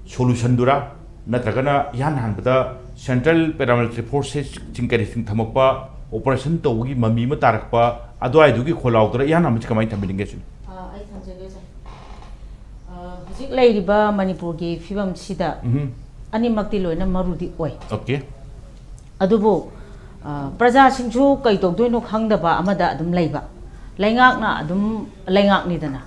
ꯁꯣꯂꯨꯁꯟꯗꯨꯔꯥ, ꯅꯠꯇ꯭ꯔꯒꯅ ꯏꯍꯥꯟ ꯍꯥꯟꯕꯗ ꯁꯦꯟꯇ꯭ꯔꯦꯜ ꯄꯦꯔꯥꯃꯤꯂꯤꯇꯔꯤ ꯐꯣꯔꯁꯦꯁꯁꯤꯡ ꯀꯔꯤꯁꯤꯡ ꯊꯝꯃꯛꯄ, ꯑꯣꯄꯔꯦꯁꯟ ꯇꯧꯕꯒꯤ ꯃꯃꯤ ꯑꯃ ꯇꯥꯔꯛꯄ, ꯑꯗꯨꯋꯥꯏꯗꯨꯒꯤ ꯈꯣꯜꯂꯥꯎꯗꯨꯔꯥ, ꯏꯍꯥꯟ ꯍꯥꯟꯕꯁꯤ ꯀꯃꯥꯏꯅ ꯊꯝꯕꯤꯅꯤꯡꯒꯦ ꯁꯤꯅꯤ? ꯑ, ꯑꯩ ꯊꯝꯖꯒꯦ, ꯑꯣꯖꯥ꯫ ꯑ, ꯍꯧꯖꯤꯛ ꯂꯩꯔꯤꯕ ꯃꯅꯤꯄꯨꯔꯒꯤ ꯐꯤꯕꯝꯁꯤꯗ ꯎꯝꯍꯨꯝ꯫ ꯑꯅꯤꯃꯛꯇꯤ ꯂꯣꯏꯅ ꯃꯔꯨꯗꯤ ꯑꯣꯏ꯫ ꯑꯣꯀꯦ꯫ ꯑꯗꯨꯕꯨ, ꯑ, ꯄ꯭ꯔꯖꯥꯁꯤꯡꯁꯨ ꯀꯩ ꯇꯧꯗꯣꯏꯅꯣ ꯈꯪꯗꯕ ꯑꯃꯗ ꯑꯗꯨꯝ ꯂꯩꯕ꯫ ꯂꯩꯉꯥꯛꯅ ꯑꯗꯨꯝ ꯂꯩꯉꯥꯛꯅꯤꯗꯅ꯫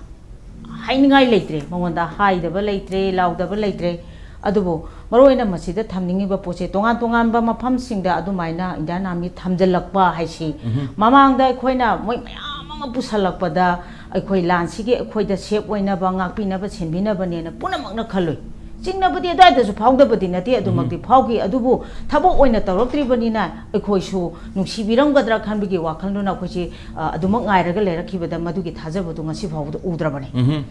ꯍꯥꯏꯅꯤꯡꯉꯥꯏ ꯂꯩꯇ꯭ꯔꯦ, ꯃꯉꯣꯟꯗ ꯍꯥꯏꯗꯕ ꯂꯩꯇ꯭ꯔꯦ, ꯂꯥꯎꯗꯕ ꯂꯩꯇ꯭ꯔꯦ꯫ ꯑꯗꯨꯕꯨ ꯃꯔꯨꯑꯣꯏꯅ ꯃꯁꯤꯗ ꯊꯝꯅꯤꯡꯉꯤꯕ ꯄꯣꯠꯁꯦ, ꯇꯣꯉꯥꯟ ꯇꯣꯉꯥꯟꯕ ꯃꯐꯝꯁꯤꯡꯗ ꯑꯗꯨꯃꯥꯏꯅ Indian Army ꯊꯝꯖꯤꯜꯂꯛꯄ ꯍꯥꯏꯁꯤ, ꯎꯝꯍꯨꯝ꯫ ꯃꯃꯥꯡꯗ ꯑꯩꯈꯣꯏꯅ ꯃꯣꯏ ꯃꯌꯥꯝ ꯑꯃ ꯄꯨꯁꯜꯂꯛꯄꯗ, ꯑꯩꯈꯣꯏ ꯂꯥꯟꯁꯤꯒꯤ ꯑꯩꯈꯣꯏꯗ ꯁꯦꯞ ꯑꯣꯏꯅꯕ, ꯉꯥꯛꯄꯤꯅꯕ, ꯁꯦꯟꯕꯤꯅꯕꯅꯦꯅ ꯄꯨꯝꯅꯃꯛꯅ ꯈꯜꯂꯨꯏ꯫ ꯆꯤꯡꯅꯕꯗꯤ ꯑꯗꯨꯋꯥꯏꯗꯁꯨ ꯐꯥꯎꯗꯕꯗꯤ ꯅꯠꯇꯦ, ꯑꯗꯨꯃꯛꯇꯤ ꯎꯝꯍꯨꯝ꯫ ꯐꯥꯎꯈꯤ꯫ ꯑꯗꯨꯕꯨ ꯊꯕꯛ ꯑꯣꯏꯅ ꯇꯧꯔꯛꯇ꯭ꯔꯤꯕꯅꯤꯅ ꯑꯩꯈꯣꯏꯁꯨ ꯅꯨꯡꯁꯤꯕꯤꯔꯝꯒꯗ꯭ꯔꯥ ꯈꯟꯕꯒꯤ ꯋꯥꯈꯜꯗꯨꯅ ꯑꯩꯈꯣꯏꯁꯤ, ꯑ, ꯑꯗꯨꯃꯛ ꯉꯥꯏꯔꯒ ꯂꯩꯔꯛꯈꯤꯕꯗ ꯃꯗꯨꯒꯤ ꯊꯥꯖꯕꯗꯨ ꯉꯁꯤ ꯐꯥꯎꯕꯗ ꯎꯗ꯭ꯔꯕꯅꯤ꯫ ꯎꯝꯍꯨꯝ꯫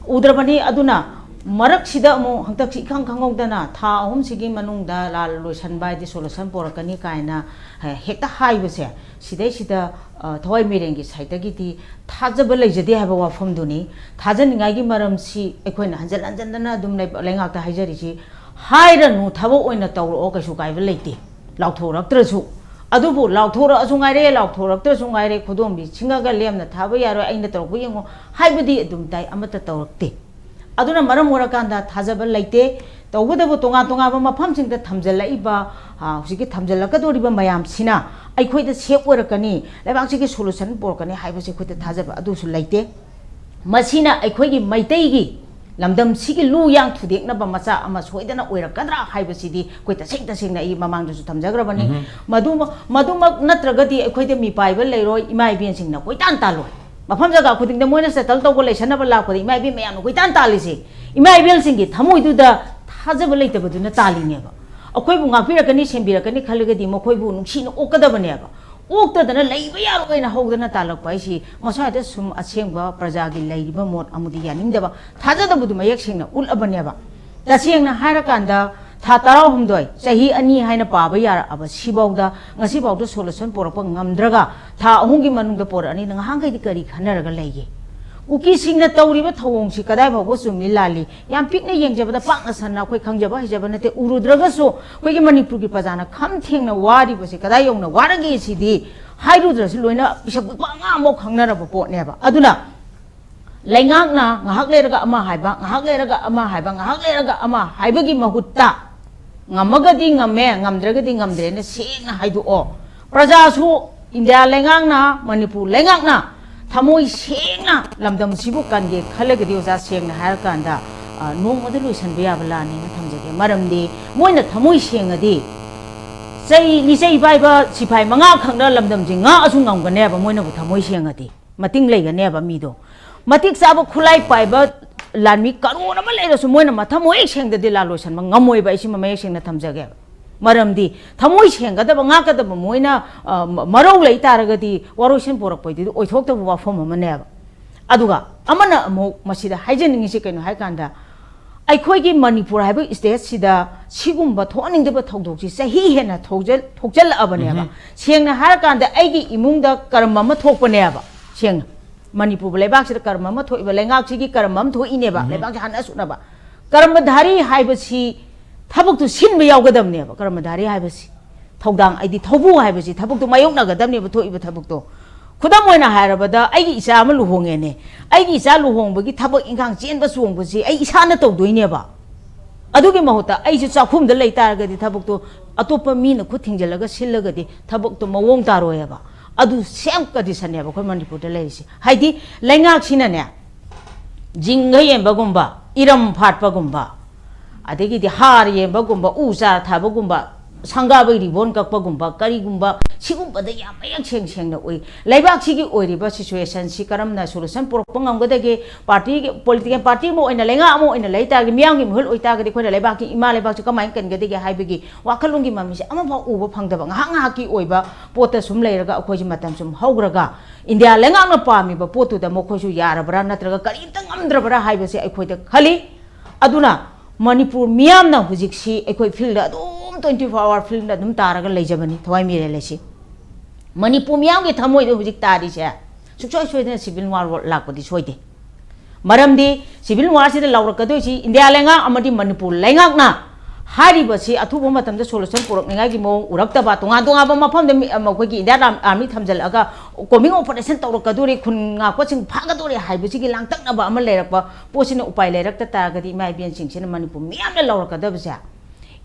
ꯎꯗ꯭ꯔꯕꯅꯤ꯫ ꯑꯗꯨꯅ ꯃꯔꯛꯁꯤꯗ ꯑꯃꯨꯛ ꯍꯟꯗꯛꯁꯤ ꯏꯈꯪ ꯈꯪꯍꯧꯗꯅ ꯊꯥ ꯑꯍꯨꯝꯁꯤꯒꯤ ꯃꯅꯨꯡꯗ ꯂꯥꯜ ꯂꯣꯏꯁꯟꯕ ꯍꯥꯏꯗꯤ solution ꯄꯣꯔꯛꯀꯅꯤ ꯀꯥꯏꯅ, ꯑ, ꯍꯦꯛꯇ ꯍꯥꯏꯕꯁꯦ, ꯁꯤꯗꯩꯁꯤꯗ, ꯑ, ꯊꯋꯥꯏ ꯃꯤꯔꯦꯟꯒꯤ side ꯇꯒꯤꯗꯤ ꯊꯥꯖꯕ ꯂꯩꯖꯗꯦ ꯍꯥꯏꯕ ꯋꯥꯐꯝꯗꯨꯅꯤ꯫ ꯊꯥꯖꯅꯤꯡꯉꯥꯏꯒꯤ ꯃꯔꯝꯁꯤ ꯑꯩꯈꯣꯏꯅ ꯍꯟꯖꯤꯟ ꯍꯟꯖꯤꯟꯗꯅ ꯑꯗꯨꯝ ꯂꯩ-, ꯂꯩꯉꯥꯛꯇ ꯍꯥꯏꯖꯔꯤꯁꯤ, ꯍꯥꯏꯔꯅꯨ, ꯊꯕꯛ ꯑꯣꯏꯅ ꯇꯧꯔꯛꯑꯣ, ꯀꯩꯁꯨ ꯀꯥꯏꯕ ꯂꯩꯇꯦ꯫ ꯂꯥꯎꯊꯣꯔꯛꯇ꯭ꯔꯁꯨ꯫ ꯑꯗꯨꯕꯨ ꯂꯥꯎꯊꯣꯔꯛꯑꯁꯨ ꯉꯥꯏꯔꯦ, ꯂꯥꯎꯊꯣꯔꯛꯇ꯭ꯔꯁꯨ ꯉꯥꯏꯔꯦ, ꯈꯨꯗꯣꯝꯕꯤ ꯁꯤꯡꯉꯒ ꯂꯦꯝꯅ ꯊꯥꯕ ꯌꯥꯔꯣꯏ, ꯑꯩꯅ ꯇꯧꯔꯛꯄ ꯌꯦꯡꯉꯣ ꯍꯥꯏꯕꯗꯤ ꯑꯗꯨꯝ ꯇꯥꯏ, ꯑꯃꯠꯇ ꯇꯧꯔꯛꯇꯦ꯫ ꯑꯗꯨꯅ ꯃꯔꯝ ꯑꯣꯏꯔꯀꯥꯟꯗ ꯊꯥꯖꯕ ꯂꯩꯇꯦ꯫ ꯇꯧꯕꯇꯕꯨ ꯇꯣꯉꯥꯟ ꯇꯣꯉꯥꯟꯕ ꯃꯐꯝꯁꯤꯡꯗ ꯊꯝꯖꯤꯜꯂꯛꯏꯕ, ꯑ, ꯍꯧꯖꯤꯛꯀꯤ ꯊꯝꯖꯤꯜꯂꯛꯀꯗꯧꯔꯤꯕ ꯃꯌꯥꯝꯁꯤꯅ ꯑꯩꯈꯣꯏꯗ safe ꯑꯣꯏꯔꯛꯀꯅꯤ, ꯂꯩꯕꯥꯛꯁꯤꯒꯤ solution ꯄꯨꯔꯛꯀꯅꯤ ꯍꯥꯏꯕꯁꯤ ꯑꯩꯈꯣꯏꯗ ꯊꯥꯖꯕ ꯑꯗꯨꯁꯨ ꯂꯩꯇꯦ꯫ ꯃꯁꯤꯅ ꯑꯩꯈꯣꯏꯒꯤ ꯃꯩꯇꯩꯒꯤ ꯂꯝꯗꯝꯁꯤꯒꯤ ꯂꯨ ꯌꯥꯡ ꯊꯨꯗꯦꯛꯅꯕ ꯃꯆꯥꯛ ꯑꯃ ꯁꯣꯏꯗꯅ ꯑꯣꯏꯔꯛꯀꯗ꯭ꯔꯥ ꯍꯥꯏꯕꯁꯤꯗꯤ ꯑꯩꯈꯣꯏ ꯇꯁꯦꯡ ꯇꯁꯦꯡꯅ ꯑꯩ ꯃꯃꯥꯡꯗꯁꯨ ꯊꯝꯖꯈ꯭ꯔꯕꯅꯤ꯫ ꯎꯝꯍꯨꯝ꯫ ꯃꯗꯨꯃ-, ꯃꯗꯨꯃꯛ ꯅꯠꯇ꯭ꯔꯒꯗꯤ ꯑꯩꯈꯣꯏꯗ ꯃꯤꯄꯥꯏꯕ ꯂꯩꯔꯣꯏ, ꯏꯃꯥ ꯏꯕꯦꯟꯁꯤꯡꯅ ꯀꯣꯏꯇꯥꯟ ꯇꯥꯜꯂꯣꯏ꯫ ꯃꯐꯝ ꯖꯒꯥ ꯈꯨꯗꯤꯡꯗ ꯃꯣꯏꯅ settle ꯇꯧꯕ ꯂꯩꯁꯟꯅꯕ ꯂꯥꯛꯄꯗ ꯏꯃꯥ ꯏꯕꯦꯟ ꯃꯌꯥꯝꯅ ꯀꯣꯏꯇꯥꯟ ꯇꯥꯜꯂꯤꯁꯦ, ꯏꯃꯥ ꯏꯕꯦꯟꯁꯤꯡꯒꯤ ꯊꯃꯣꯏꯗꯨꯗ ꯊꯥꯖꯕ ꯂꯩꯇꯕꯗꯨꯅ ꯇꯥꯜꯂꯤꯅꯦꯕ꯫ ꯑꯩꯈꯣꯏꯕꯨ ꯉꯥꯛꯄꯤꯔꯛꯀꯅꯤ, ꯁꯦꯝꯕꯤꯔꯛꯀꯅꯤ ꯈꯜꯂꯒꯗꯤ ꯃꯈꯣꯏꯕꯨ ꯅꯨꯡꯁꯤꯅ ꯑꯣꯛꯀꯗꯕꯅꯦꯕ꯫ ꯑꯣꯛꯇꯗꯅ ꯂꯩꯕ ꯌꯥꯔꯣꯏꯅ ꯍꯧꯗꯅ ꯇꯥꯜꯂꯛꯄ ꯍꯥꯏꯁꯤ ꯃꯁ꯭ꯋꯥꯏꯗ ꯁꯨꯝ ꯑꯁꯦꯡꯕ ꯄ꯭ꯔꯖꯥꯒꯤ ꯂꯩꯔꯤꯕ ꯃꯣꯠ ꯑꯃꯗꯤ ꯌꯥꯅꯤꯡꯗꯕ, ꯊꯥꯖꯗꯕꯗꯨ ꯃꯌꯦꯛ ꯁꯦꯡꯅ ꯎꯠꯂꯕꯅꯦꯕ꯫ ꯇꯁꯦꯡꯅ ꯍꯥꯏꯔꯀꯥꯟꯗ ꯊꯥ ꯇꯔꯥꯍꯨꯝꯗꯣꯏ, ꯆꯍꯤ ꯑꯅꯤ ꯍꯥꯏꯅ ꯄꯥꯕ ꯌꯥꯔꯛꯑꯕ ꯁꯤꯐꯥꯎꯗ, ꯉꯁꯤꯐꯥꯎꯗ solution ꯄꯣꯔꯛꯄ ꯉꯝꯗ꯭ꯔꯒ ꯊꯥ ꯑꯍꯨꯝꯒꯤ ꯃꯅꯨꯡꯗ ꯄꯣꯔꯛꯑꯅꯤꯅ ꯉꯍꯥꯟꯈꯩꯗꯤ ꯀꯔꯤ ꯈꯟꯅꯔꯒ ꯂꯩꯒꯦ? ꯀꯨꯀꯤꯁꯤꯡꯅ ꯇꯧꯔꯤꯕ ꯊꯧꯑꯣꯡꯁꯤ ꯀꯗꯥꯏ ꯐꯥꯎꯕ ꯆꯨꯝꯃꯤ ꯂꯥꯜꯂꯤ? ꯌꯥꯝ ꯄꯤꯛꯅ ꯌꯦꯡꯖꯕꯗ, ꯄꯥꯛꯅ ꯁꯟꯅ ꯑꯩꯈꯣꯏ ꯈꯪꯖꯕ ꯍꯩꯖꯕ ꯅꯠꯇꯦ, ꯎꯔꯨꯗ꯭ꯔꯒꯁꯨ ꯑꯩꯈꯣꯏꯒꯤ ꯃꯅꯤꯄꯨꯔꯒꯤ ꯄ꯭ꯔꯖꯥꯅ ꯈꯝ ꯊꯦꯡꯅ ꯋꯥꯔꯤꯕꯁꯤ ꯀꯗꯥꯏ ꯌꯧꯅ ꯋꯥꯔꯒꯦ ꯁꯤꯗꯤ ꯍꯥꯏꯔꯨꯗ꯭ꯔꯁꯨ ꯂꯣꯏꯅ ꯄꯤꯁꯛ ꯄꯤꯛꯄ ꯑꯉꯥꯡ ꯑꯃꯐꯥꯎ ꯈꯪꯅꯔꯕ ꯄꯣꯠꯅꯦꯕ꯫ ꯑꯗꯨꯅ ꯂꯩꯉꯥꯛꯅ ꯉꯥꯏꯍꯥꯛ ꯂꯩꯔꯒ ꯑꯃ ꯍꯥꯏꯕ, ꯉꯥꯏꯍꯥꯛ ꯂꯩꯔꯒ ꯑꯃ ꯍꯥꯏꯕ, ꯉꯥꯏꯍꯥꯛ ꯂꯩꯔꯒ ꯑꯃ ꯍꯥꯏꯕꯒꯤ ꯃꯍꯨꯠꯇ, ꯉꯝꯃꯒꯗꯤ ꯉꯝꯃꯦ, ꯉꯝꯗ꯭ꯔꯒꯗꯤ ꯉꯝꯗ꯭ꯔꯦꯅ ꯁꯦꯡꯅ ꯍꯥꯏꯗꯣꯛꯑꯣ꯫ ꯄ꯭ꯔꯖꯥꯁꯨ, ꯏꯟꯗꯤꯌꯥ ꯂꯩꯉꯥꯛꯅ, ꯃꯅꯤꯄꯨꯔ ꯂꯩꯉꯥꯛꯅ ꯊꯃꯣꯏ ꯁꯦꯡꯅ ꯂꯝꯗꯝꯁꯤꯕꯨ ꯀꯟꯒꯦ ꯈꯜꯂꯒꯗꯤ, ꯑꯣꯖꯥ, ꯁꯦꯡꯅ ꯍꯥꯏꯔꯀꯥꯟꯗ, ꯑ, ꯅꯣꯡꯃꯗ ꯂꯣꯏꯁꯤꯟꯕ ꯌꯥꯕ ꯂꯥꯟꯅꯦꯅ ꯊꯝꯖꯒꯦ꯫ ꯃꯔꯝꯗꯤ ꯃꯣꯏꯅ ꯊꯃꯣꯏ ꯁꯦꯡꯉꯗꯤ ꯆꯩ, ꯂꯤꯆꯩ ꯄꯥꯏꯕ ꯁꯤꯐꯥꯏ ꯃꯉꯥ ꯈꯛꯅ ꯂꯝꯗꯝꯁꯤ ꯉꯥꯛꯑꯁꯨ ꯉꯝꯒꯅꯦꯕ, ꯃꯣꯏꯅꯕꯨ ꯊꯃꯣꯏ ꯁꯦꯡꯉꯗꯤ꯫ ꯃꯇꯤꯡ ꯂꯩꯒꯅꯦꯕ ꯃꯤꯗꯣ꯫ ꯃꯇꯤꯛ ꯆꯥꯕ ꯈꯨꯠꯂꯥꯏ ꯄꯥꯏꯕ ꯂꯥꯟꯃꯤ ꯀꯔꯣꯔ ꯑꯃ ꯂꯩꯔꯁꯨ ꯃꯣꯏꯅ ꯃꯊꯃꯣꯏ ꯁꯦꯡꯗꯗꯤ ꯂꯥꯟ ꯂꯣꯏꯁꯟꯕ ꯉꯝꯃꯣꯏꯕ꯫ ꯑꯩ ꯁꯤꯃ ꯃꯌꯦꯛ ꯁꯦꯡꯅ ꯊꯝꯖꯒꯦꯕ꯫ ꯃꯔꯝꯗꯤ ꯊꯃꯣꯏ ꯁꯦꯡꯒꯗꯕ, ꯉꯥꯛꯀꯗꯕ ꯃꯣꯏꯅ, ꯑ, ꯃ-, ꯃꯔꯧ ꯂꯩ ꯇꯥꯔꯒꯗꯤ ꯋꯥꯔꯣꯏꯁꯤꯟ ꯄꯣꯔꯛꯄꯩꯗꯨꯗꯤ ꯑꯣꯏꯊꯣꯛꯇꯕ ꯋꯥꯐꯝ ꯑꯃꯅꯦꯕ꯫ ꯑꯗꯨꯒ ꯑꯃꯅ ꯑꯃꯨꯛ ꯃꯁꯤꯗ ꯍꯥꯏꯖꯅꯤꯡꯉꯤꯁꯤ ꯀꯩꯅꯣ ꯍꯥꯏ ꯀꯥꯟꯗ, ꯑꯩꯈꯣꯏꯒꯤ ꯃꯅꯤꯄꯨꯔ ꯍꯥꯏꯕ ꯁ꯭ꯇꯦꯠꯁꯤꯗ ꯁꯤꯒꯨꯝꯕ ꯊꯣꯛꯍꯟꯅꯤꯡꯗꯕ ꯊꯧꯗꯣꯛꯁꯤ ꯆꯍꯤ ꯍꯦꯟꯅ ꯊꯧꯖꯜ- ꯊꯣꯛꯆꯜꯂꯛꯑꯕꯅꯦꯕ꯫ ꯁꯦꯡꯅ ꯍꯥꯏꯔꯀꯥꯟꯗ ꯑꯩꯒꯤ ꯏꯃꯨꯡꯗ ꯀꯔꯝ ꯑꯃ ꯊꯣꯛꯄꯅꯦꯕ꯫ ꯁꯦꯡꯅ ꯃꯅꯤꯄꯨꯔ ꯂꯩꯕꯥꯛꯁꯤꯗ ꯀꯔꯝ ꯑꯃ ꯊꯣꯛꯏꯕ, ꯂꯩꯉꯥꯛꯁꯤꯒꯤ ꯀꯔꯝ ꯑꯃ ꯊꯣꯛꯏꯅꯦꯕ꯫ ꯂꯩꯕꯥꯛꯁꯤ ꯍꯥꯟꯅ ꯁꯨꯅꯕ ꯀꯔꯃꯙꯥꯔꯤ ꯍꯥꯏꯕꯁꯤ ꯊꯕꯛꯇꯨ ꯁꯤꯟꯕ ꯌꯥꯎꯒꯗꯕꯅꯦꯕ꯫ ꯀꯔꯃꯙꯥꯔꯤ ꯍꯥꯏꯕꯁꯤ ꯊꯧꯗꯥꯡ, ꯍꯥꯏꯗꯤ ꯊꯧꯕꯨ ꯍꯥꯏꯕꯁꯤ ꯊꯕꯛꯇꯨ ꯃꯥꯌꯣꯛꯅꯒꯗꯕꯅꯦꯕ, ꯊꯣꯛꯏꯕ ꯊꯕꯛꯇꯣ꯫ ꯈꯨꯗꯝ ꯑꯣꯏꯅ ꯍꯥꯏꯔꯕꯗ, ꯑꯩꯒꯤ ꯏꯆꯥ ꯑꯃ ꯂꯨꯍꯣꯡꯉꯦꯅꯦ, ꯑꯩꯒꯤ ꯏꯆꯥ ꯂꯨꯍꯣꯡꯕꯒꯤ ꯊꯕꯛ ꯏꯪꯈꯥꯡ ꯆꯦꯟꯕ ꯆꯣꯡꯕꯁꯤ ꯑꯩ ꯏꯁꯥꯅ ꯇꯧꯗꯣꯏꯅꯦꯕ꯫ ꯑꯗꯨꯒꯤ ꯃꯍꯨꯠꯇ ꯑꯩꯁꯨ ꯆꯥꯛꯈꯨꯝꯗ ꯂꯩ ꯇꯥꯔꯒꯗꯤ ꯊꯕꯛꯇꯣ ꯑꯇꯣꯞꯄ ꯃꯤꯅ ꯈꯨꯠ ꯊꯤꯡꯖꯤꯜꯂꯒ ꯁꯤꯜꯂꯒꯗꯤ ꯊꯕꯛꯇꯣ ꯃꯑꯣꯡ ꯇꯥꯔꯣꯏꯑꯕ꯫ ꯑꯗꯨ ꯁꯦꯝ ꯀꯟꯗꯤꯁꯟꯅꯦꯕ ꯑꯩꯈꯣꯏ ꯃꯅꯤꯄꯨꯔꯗ ꯂꯩꯔꯤꯁꯦ꯫ ꯍꯥꯏꯗꯤ ꯂꯩꯉꯥꯛꯁꯤꯅꯅꯦ, ꯖꯤꯡꯒ ꯌꯦꯟꯕꯒꯨꯝꯕ, ꯏꯔꯝ ꯐꯥꯠꯄꯒꯨꯝꯕ, ꯑꯗꯒꯤꯗꯤ ꯍꯥꯔ ꯌꯦꯟꯕꯒꯨꯝꯕ, ꯎ ꯆꯥꯔ ꯊꯥꯕꯒꯨꯝꯕ, ꯁꯪꯒꯥꯕꯩ ꯔꯤꯕꯣꯟ ꯀꯛꯄꯒꯨꯝꯕ, ꯀꯔꯤꯒꯨꯝꯕ, ꯁꯤꯒꯨꯝꯕꯗ ꯌꯥꯝ ꯃꯌꯦꯛ ꯁꯦꯡ ꯁꯦꯡꯅ ꯎꯏ꯫ ꯂꯩꯕꯥꯛꯁꯤꯒꯤ ꯑꯣꯏꯔꯤꯕ ꯁꯤꯆꯨꯋꯦꯁꯟꯁꯤ ꯀꯔꯝꯅ ꯁꯣꯂꯨꯁꯟ ꯄꯨꯔꯛꯄ ꯉꯝꯒꯗꯒꯦ? ꯄꯥꯔꯇꯤꯒꯤ, ꯄꯣꯂꯤꯇꯤꯀꯦꯜ ꯄꯥꯔꯇꯤ ꯑꯃ ꯑꯣꯏꯅ, ꯂꯩꯉꯥꯛ ꯑꯃ ꯑꯣꯏꯅ ꯂꯩ ꯇꯥꯔꯒꯗꯤ, ꯃꯤꯌꯥꯝꯒꯤ ꯃꯤꯍꯨꯠ ꯑꯣꯏ ꯇꯥꯔꯒꯗꯤ, ꯑꯩꯈꯣꯏꯅ ꯂꯩꯕꯥꯛꯀꯤ ꯏꯃꯥ ꯂꯩꯕꯥꯛꯁꯤ ꯀꯃꯥꯏꯅ ꯀꯟꯒꯗꯒꯦ ꯍꯥꯏꯕꯒꯤ ꯋꯥꯈꯜꯂꯣꯟꯒꯤ ꯃꯃꯤꯁꯦ ꯑꯃꯐꯥꯎ ꯎꯕ ꯐꯪꯗꯕ, ꯉꯥꯏꯍꯥꯛ ꯉꯥꯏꯍꯥꯛꯀꯤ ꯑꯣꯏꯕ ꯄꯣꯠꯇ ꯁꯨꯝ ꯂꯩꯔꯒ, ꯑꯩꯈꯣꯏꯁꯦ ꯃꯇꯝ ꯁꯨꯝ ꯍꯧꯈ꯭ꯔꯒ, ꯏꯟꯗꯤꯌꯥ ꯂꯩꯉꯥꯛꯅ ꯄꯥꯝꯃꯤꯕ ꯄꯣꯠꯇꯨꯗ ꯃꯈꯣꯏꯁꯨ ꯌꯥꯔꯕ꯭ꯔꯥ ꯅꯠꯇ꯭ꯔꯒ ꯀꯔꯤꯝꯇ ꯉꯝꯗ꯭ꯔꯕ꯭ꯔꯥ ꯍꯥꯏꯕꯁꯦ ꯑꯩꯈꯣꯏꯗ ꯈꯜꯂꯤ꯫ ꯑꯗꯨꯅ ꯃꯅꯤꯄꯨꯔ ꯃꯤꯌꯥꯝꯅ ꯍꯧꯖꯤꯛꯁꯤ ꯑꯩꯈꯣꯏ ꯐꯤꯜꯗ ꯑꯗꯨꯝ, twenty four hour ꯐꯤꯜꯗ ꯑꯗꯨꯝ ꯇꯥꯔꯒ ꯂꯩꯖꯕꯅꯤ, ꯊꯋꯥꯏ ꯃꯤꯔꯦꯜ ꯑꯁꯤ꯫ ꯃꯅꯤꯄꯨꯔ ꯃꯤꯌꯥꯝꯒꯤ ꯊꯃꯣꯏꯗ ꯍꯧꯖꯤꯛ ꯇꯥꯔꯤꯁꯦ ꯁꯨꯡꯁꯣꯏ ꯁꯣꯏꯗꯅ ꯁꯤꯚꯤꯜ ꯋꯥꯔ ꯂꯥꯛꯄꯗꯤ ꯁꯣꯏꯗꯦ꯫ ꯃꯔꯝꯗꯤ ꯁꯤꯚꯤꯜ ꯋꯥꯔꯁꯤꯗ ꯂꯥꯎꯔꯛꯀꯗꯣꯏꯁꯤ ꯏꯟꯗꯤꯌꯥ ꯂꯩꯉꯥꯛ ꯑꯃꯗꯤ ꯃꯅꯤꯄꯨꯔ ꯂꯩꯉꯥꯛꯅ ꯍꯥꯏꯔꯤꯕꯁꯤ ꯑꯊꯨꯕ ꯃꯇꯝꯗ ꯁꯣꯂꯨꯁꯟ ꯄꯨꯔꯛꯅꯤꯉꯥꯏꯒꯤ ꯃꯑꯣꯡ ꯎꯔꯛꯇꯕ, ꯇꯣꯉꯥꯟ ꯇꯣꯉꯥꯟꯕ ꯃꯐꯝꯗ ꯃꯤ-, ꯑꯃ, ꯑꯩꯈꯣꯏꯒꯤ ꯏꯟꯗꯤꯌꯥꯟ ꯑꯥꯔꯝ-, ꯑꯥꯔꯃꯤ ꯊꯝꯖꯤꯜꯂꯛꯑꯒ ꯀꯣꯝꯕꯤꯡ ꯑꯣꯄꯔꯦꯁꯟ ꯇꯧꯔꯛꯀꯗꯣꯔꯦ, ꯈꯨꯟ ꯉꯥꯛꯄꯁꯤꯡ ꯐꯥꯒꯗꯣꯔꯦ ꯍꯥꯏꯕꯁꯤꯒꯤ ꯂꯥꯡꯇꯛꯅꯕ ꯑꯃ ꯂꯩꯔꯛꯄ ꯄꯣꯠꯁꯤꯅ ꯎꯄꯥꯏ ꯂꯩꯔꯛꯇ ꯇꯥꯔꯒꯗꯤ, ꯏꯃꯥ ꯏꯕꯦꯟꯁꯤꯡꯁꯤꯅ ꯃꯅꯤꯄꯨꯔ ꯃꯤꯌꯥꯝꯅ ꯂꯧꯔꯛꯀꯗꯕꯁꯦ,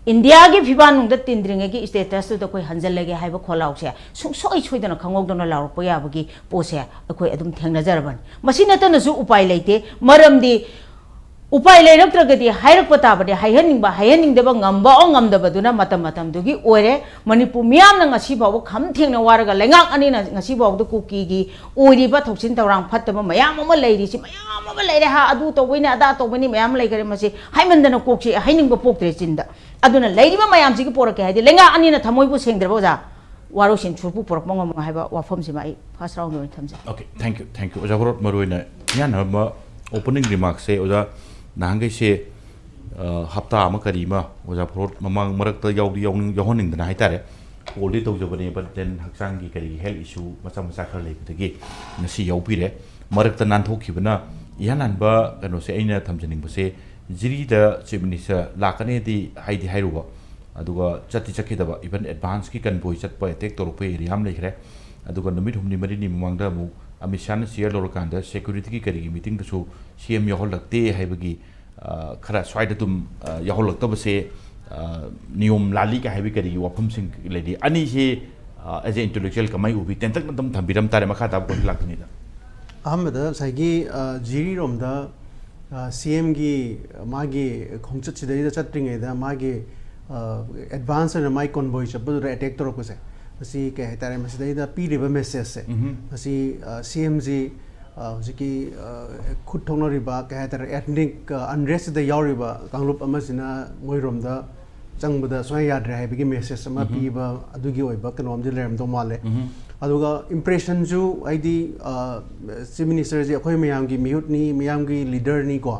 ꯏꯟꯗꯤꯌꯥꯒꯤ ꯐꯤꯕꯥꯟꯅꯨꯡꯗ ꯇꯤꯟꯗ꯭ꯔꯤꯉꯩꯒꯤ ꯁ꯭ꯇꯦꯇꯁꯇꯨꯗ ꯑꯩꯈꯣꯏ ꯍꯟꯖꯜꯂꯒꯦ ꯍꯥꯏꯕ ꯈꯣꯜꯂꯥꯎꯁꯦ ꯁꯨꯡꯁꯣꯏ ꯁꯣꯏꯗꯅ ꯈꯪꯍꯧꯗꯅ ꯂꯥꯎꯔꯛꯄ ꯌꯥꯕꯒꯤ ꯄꯣꯠꯁꯦ ꯑꯩꯈꯣꯏ ꯑꯗꯨꯝ ꯊꯦꯡꯅꯖꯔꯕꯅꯤ꯫ ꯃꯁꯤ ꯅꯠꯇꯅꯁꯨ ꯎꯄꯥꯏ ꯂꯩꯇꯦ, ꯃꯔꯝꯗꯤ ꯎꯄꯥꯏ ꯂꯩꯔꯛꯇ꯭ꯔꯒꯗꯤ ꯍꯥꯏꯔꯛꯄ ꯇꯥꯕꯅꯤ, ꯍꯥꯏꯍꯟꯅꯤꯡꯕ ꯍꯥꯏꯍꯟꯅꯤꯡꯗꯕ, ꯉꯝꯕ ꯑꯣ ꯉꯝꯗꯕꯗꯨꯅ ꯃꯇꯝ ꯃꯇꯝꯗꯨꯒꯤ ꯑꯣꯏꯔꯦ꯫ ꯃꯅꯤꯄꯨꯔ ꯃꯤꯌꯥꯝꯅ ꯉꯁꯤ ꯐꯥꯎꯕ ꯈꯝ ꯊꯦꯡꯅ ꯋꯥꯔꯒ, ꯂꯩꯉꯥꯛ ꯑꯅꯤꯅ ꯉꯁꯤ ꯐꯥꯎꯕꯗ ꯀꯨꯀꯤꯒꯤ ꯑꯣꯏꯔꯤꯕ ꯊꯧꯁꯤꯟ ꯊꯧꯔꯥꯡ ꯐꯠꯇꯕ ꯃꯌꯥꯝ ꯑꯃ ꯂꯩꯔꯤꯁꯤ, ꯃꯌꯥꯝ ꯑꯃ ꯂꯩꯔꯦ ꯍꯥ, ꯑꯗꯨ ꯇꯧꯕꯩꯅꯦ, ꯑꯗꯥ ꯇꯧꯕꯩꯅꯦ, ꯃꯌꯥꯝ ꯂꯩꯈꯔꯦ꯫ ꯃꯁꯤ ꯍꯥꯏꯃꯟꯗꯅ ꯀꯣꯛꯁꯤ ꯍꯥꯏꯅꯤꯡꯕ ꯄꯣꯛꯇ꯭ꯔꯦ ꯆꯤꯟꯗ꯫ ꯑꯗꯨꯅ ꯂꯩꯔꯤꯕ ꯃꯌꯥꯝꯁꯤꯒꯤ ꯄꯣꯔꯛꯀꯦ ꯍꯥꯏꯗꯤ, ꯂꯩꯉꯥꯛ ꯑꯅꯤꯅ ꯊꯃꯣꯏꯕꯨ ꯁꯦꯡꯗ꯭ꯔꯕ, ꯑꯣꯖꯥ, ꯋꯥꯔꯣꯏꯁꯤꯟ ꯁꯨꯔꯄꯨ ꯄꯨꯔꯛꯄ ꯉꯝꯃꯣꯏ ꯍꯥꯏꯕ ꯋꯥꯐꯝꯁꯤꯃ ꯑꯩ ꯐꯥꯔꯁ ꯔꯥꯎꯟꯒꯤ ꯑꯣꯏꯅ ꯊꯝꯖꯩ꯫ Okay, thank you, thank you. ꯑꯣꯖꯥ ꯒꯣꯔꯣꯠ, ꯃꯔꯨꯑꯣꯏꯅ ꯏꯍꯥꯟ ꯍꯥꯟꯕ ꯑꯣꯄꯅꯤꯡ ꯔꯤꯃꯥꯔꯛꯁꯦ, ꯑꯣꯖꯥ, ꯅꯍꯥꯟꯈꯩꯁꯦ ꯑ, ꯍꯞꯇꯥ ꯑꯃ ꯀꯔꯤ ꯑꯃ ꯑꯣꯖꯥ ꯐꯣꯔꯣꯠ ꯃꯃꯥꯡ ꯃꯔꯛꯇ ꯌꯥꯎꯗꯤ ꯌꯥꯎꯅꯤꯡ-, ꯌꯥꯎꯍꯟꯅꯤꯡꯗꯅ ꯍꯥꯏꯇꯥꯔꯦ, ꯀꯣꯜꯗꯤ ꯇꯧꯖꯕꯅꯦ, but then ꯍꯛꯆꯥꯡꯒꯤ ꯀꯔꯤꯒꯤ health issue ꯃꯆꯥ ꯃꯆꯥ ꯈꯔ ꯂꯩꯕꯗꯒꯤ ꯉꯁꯤ ꯌꯥꯎꯕꯤꯔꯦ꯫ ꯃꯔꯛꯇ ꯅꯥꯟꯊꯣꯛꯈꯤꯕꯅ ꯏꯍꯥꯟ ꯍꯥꯟꯕ ꯀꯩꯅꯣꯁꯦ ꯑꯩꯅ ꯊꯝꯖꯅꯤꯡꯕꯁꯦ, ꯖꯤꯔꯤꯗ Chief Minister ꯂꯥꯛꯀꯅꯤꯗꯤ ꯍꯥꯏꯗꯤ ꯍꯥꯏꯔꯨꯕ, ꯑꯗꯨꯒ ꯆꯠꯇꯤ ꯆꯠꯈꯤꯗꯕ, even advance ꯀꯤ convoy ꯆꯠꯄ attack ꯇꯧꯔꯛꯄ area ꯑꯃ ꯂꯩꯈ꯭ꯔꯦ꯫ ꯑꯗꯨꯒ ꯅꯨꯃꯤꯠ ꯍꯨꯝꯅꯤ ꯃꯔꯤꯅꯤ ꯃꯃꯥꯡꯗ ꯑꯃꯨꯛ ꯑꯃꯤꯠ ꯁꯥꯍꯅ chair ꯂꯧꯔꯀꯥꯟꯗ security ꯒꯤ ꯀꯔꯤꯒꯤ meeting ꯗꯁꯨ ꯁꯤ ꯑꯦꯝ ꯌꯥꯎꯍꯜꯂꯛꯇꯦ ꯍꯥꯏꯕꯒꯤ, ꯑ, ꯈꯔ ꯁ꯭ꯋꯥꯏꯗ ꯑꯗꯨꯝ, ꯑ, ꯌꯥꯎꯍꯜꯂꯛꯇꯕꯁꯦ, ꯑ, ꯅꯤꯌꯣꯝ ꯂꯥꯜꯂꯤ ꯀꯥꯏ ꯍꯥꯏꯕꯒꯤ ꯀꯔꯤꯒꯤ ꯋꯥꯐꯝꯁꯤꯡ ꯂꯩꯔꯤ? ꯑꯅꯤꯁꯤ, ꯑ, as a intellectual ꯀꯃꯥꯏ ꯎꯕꯤ? ꯇꯦꯟꯇꯛꯅ ꯑꯗꯨꯝ ꯊꯝꯕꯤꯔꯝ ꯇꯥꯔꯦ, ꯃꯈꯥ ꯇꯥꯕ question ꯂꯥꯛꯇ꯭ꯔꯤꯉꯩꯗ꯫ ꯑꯍꯥꯟꯕꯗ ꯉꯁꯥꯏꯒꯤ, ꯑ, ꯖꯤꯔꯤꯔꯣꯝꯗ, ꯑ, ꯁꯤ ꯑꯦꯝꯒꯤ ꯃꯥꯒꯤ ꯈꯣꯡꯆꯠꯁꯤꯗꯩꯗ ꯆꯠꯇ꯭ꯔꯤꯉꯩꯗ ꯃꯥꯒꯤ, ꯑ, advance ꯑꯣꯏꯅ ꯃꯥꯒꯤ convoy ꯆꯠꯄꯗꯨꯗ attack ꯇꯧꯔꯛꯄꯁꯦ, ꯃꯁꯤ ꯀꯩ ꯍꯥꯏꯇꯥꯔꯦ, ꯃꯁꯤꯗꯩꯗ ꯄꯤꯔꯤꯕ message ꯁꯦ, ꯎꯝꯍꯨꯝ꯫ ꯃꯁꯤ, ꯑ, ꯁꯤ ꯑꯦꯝꯁꯤ, ꯑ, ꯍꯧꯖꯤꯛꯀꯤ, ꯑ, ꯈꯨꯠ ꯊꯣꯛꯅꯔꯤꯕ, ꯀꯩ ꯍꯥꯏꯇꯥꯔꯦ, ethnic, ꯑ, unrest ꯁꯤꯗ ꯌꯥꯎꯔꯤꯕ ꯀꯥꯡꯂꯨꯞ ꯑꯃꯁꯤꯅ ꯃꯣꯏꯔꯣꯝꯗ ꯆꯪꯕꯗ ꯁꯨꯡꯌꯥ ꯌꯥꯗ꯭ꯔꯦ ꯍꯥꯏꯕꯒꯤ message ꯑꯃ ꯎꯝꯍꯨꯝ꯫ ꯄꯤꯕ ꯑꯗꯨꯒꯤ ꯑꯣꯏꯕ ꯀꯩꯅꯣꯝꯗꯤ ꯂꯩꯔꯝꯗꯧ ꯃꯥꯜꯂꯦ꯫ ꯎꯝꯍꯨꯝ꯫ ꯑꯗꯨꯒ impression ꯁꯨ ꯍꯥꯏꯗꯤ, ꯑ, Chief Minister ꯁꯦ ꯑꯩꯈꯣꯏ ꯃꯌꯥꯝꯒꯤ ꯃꯤꯍꯨꯠꯅꯤ, ꯃꯤꯌꯥꯝꯒꯤ leader ꯅꯤꯀꯣ,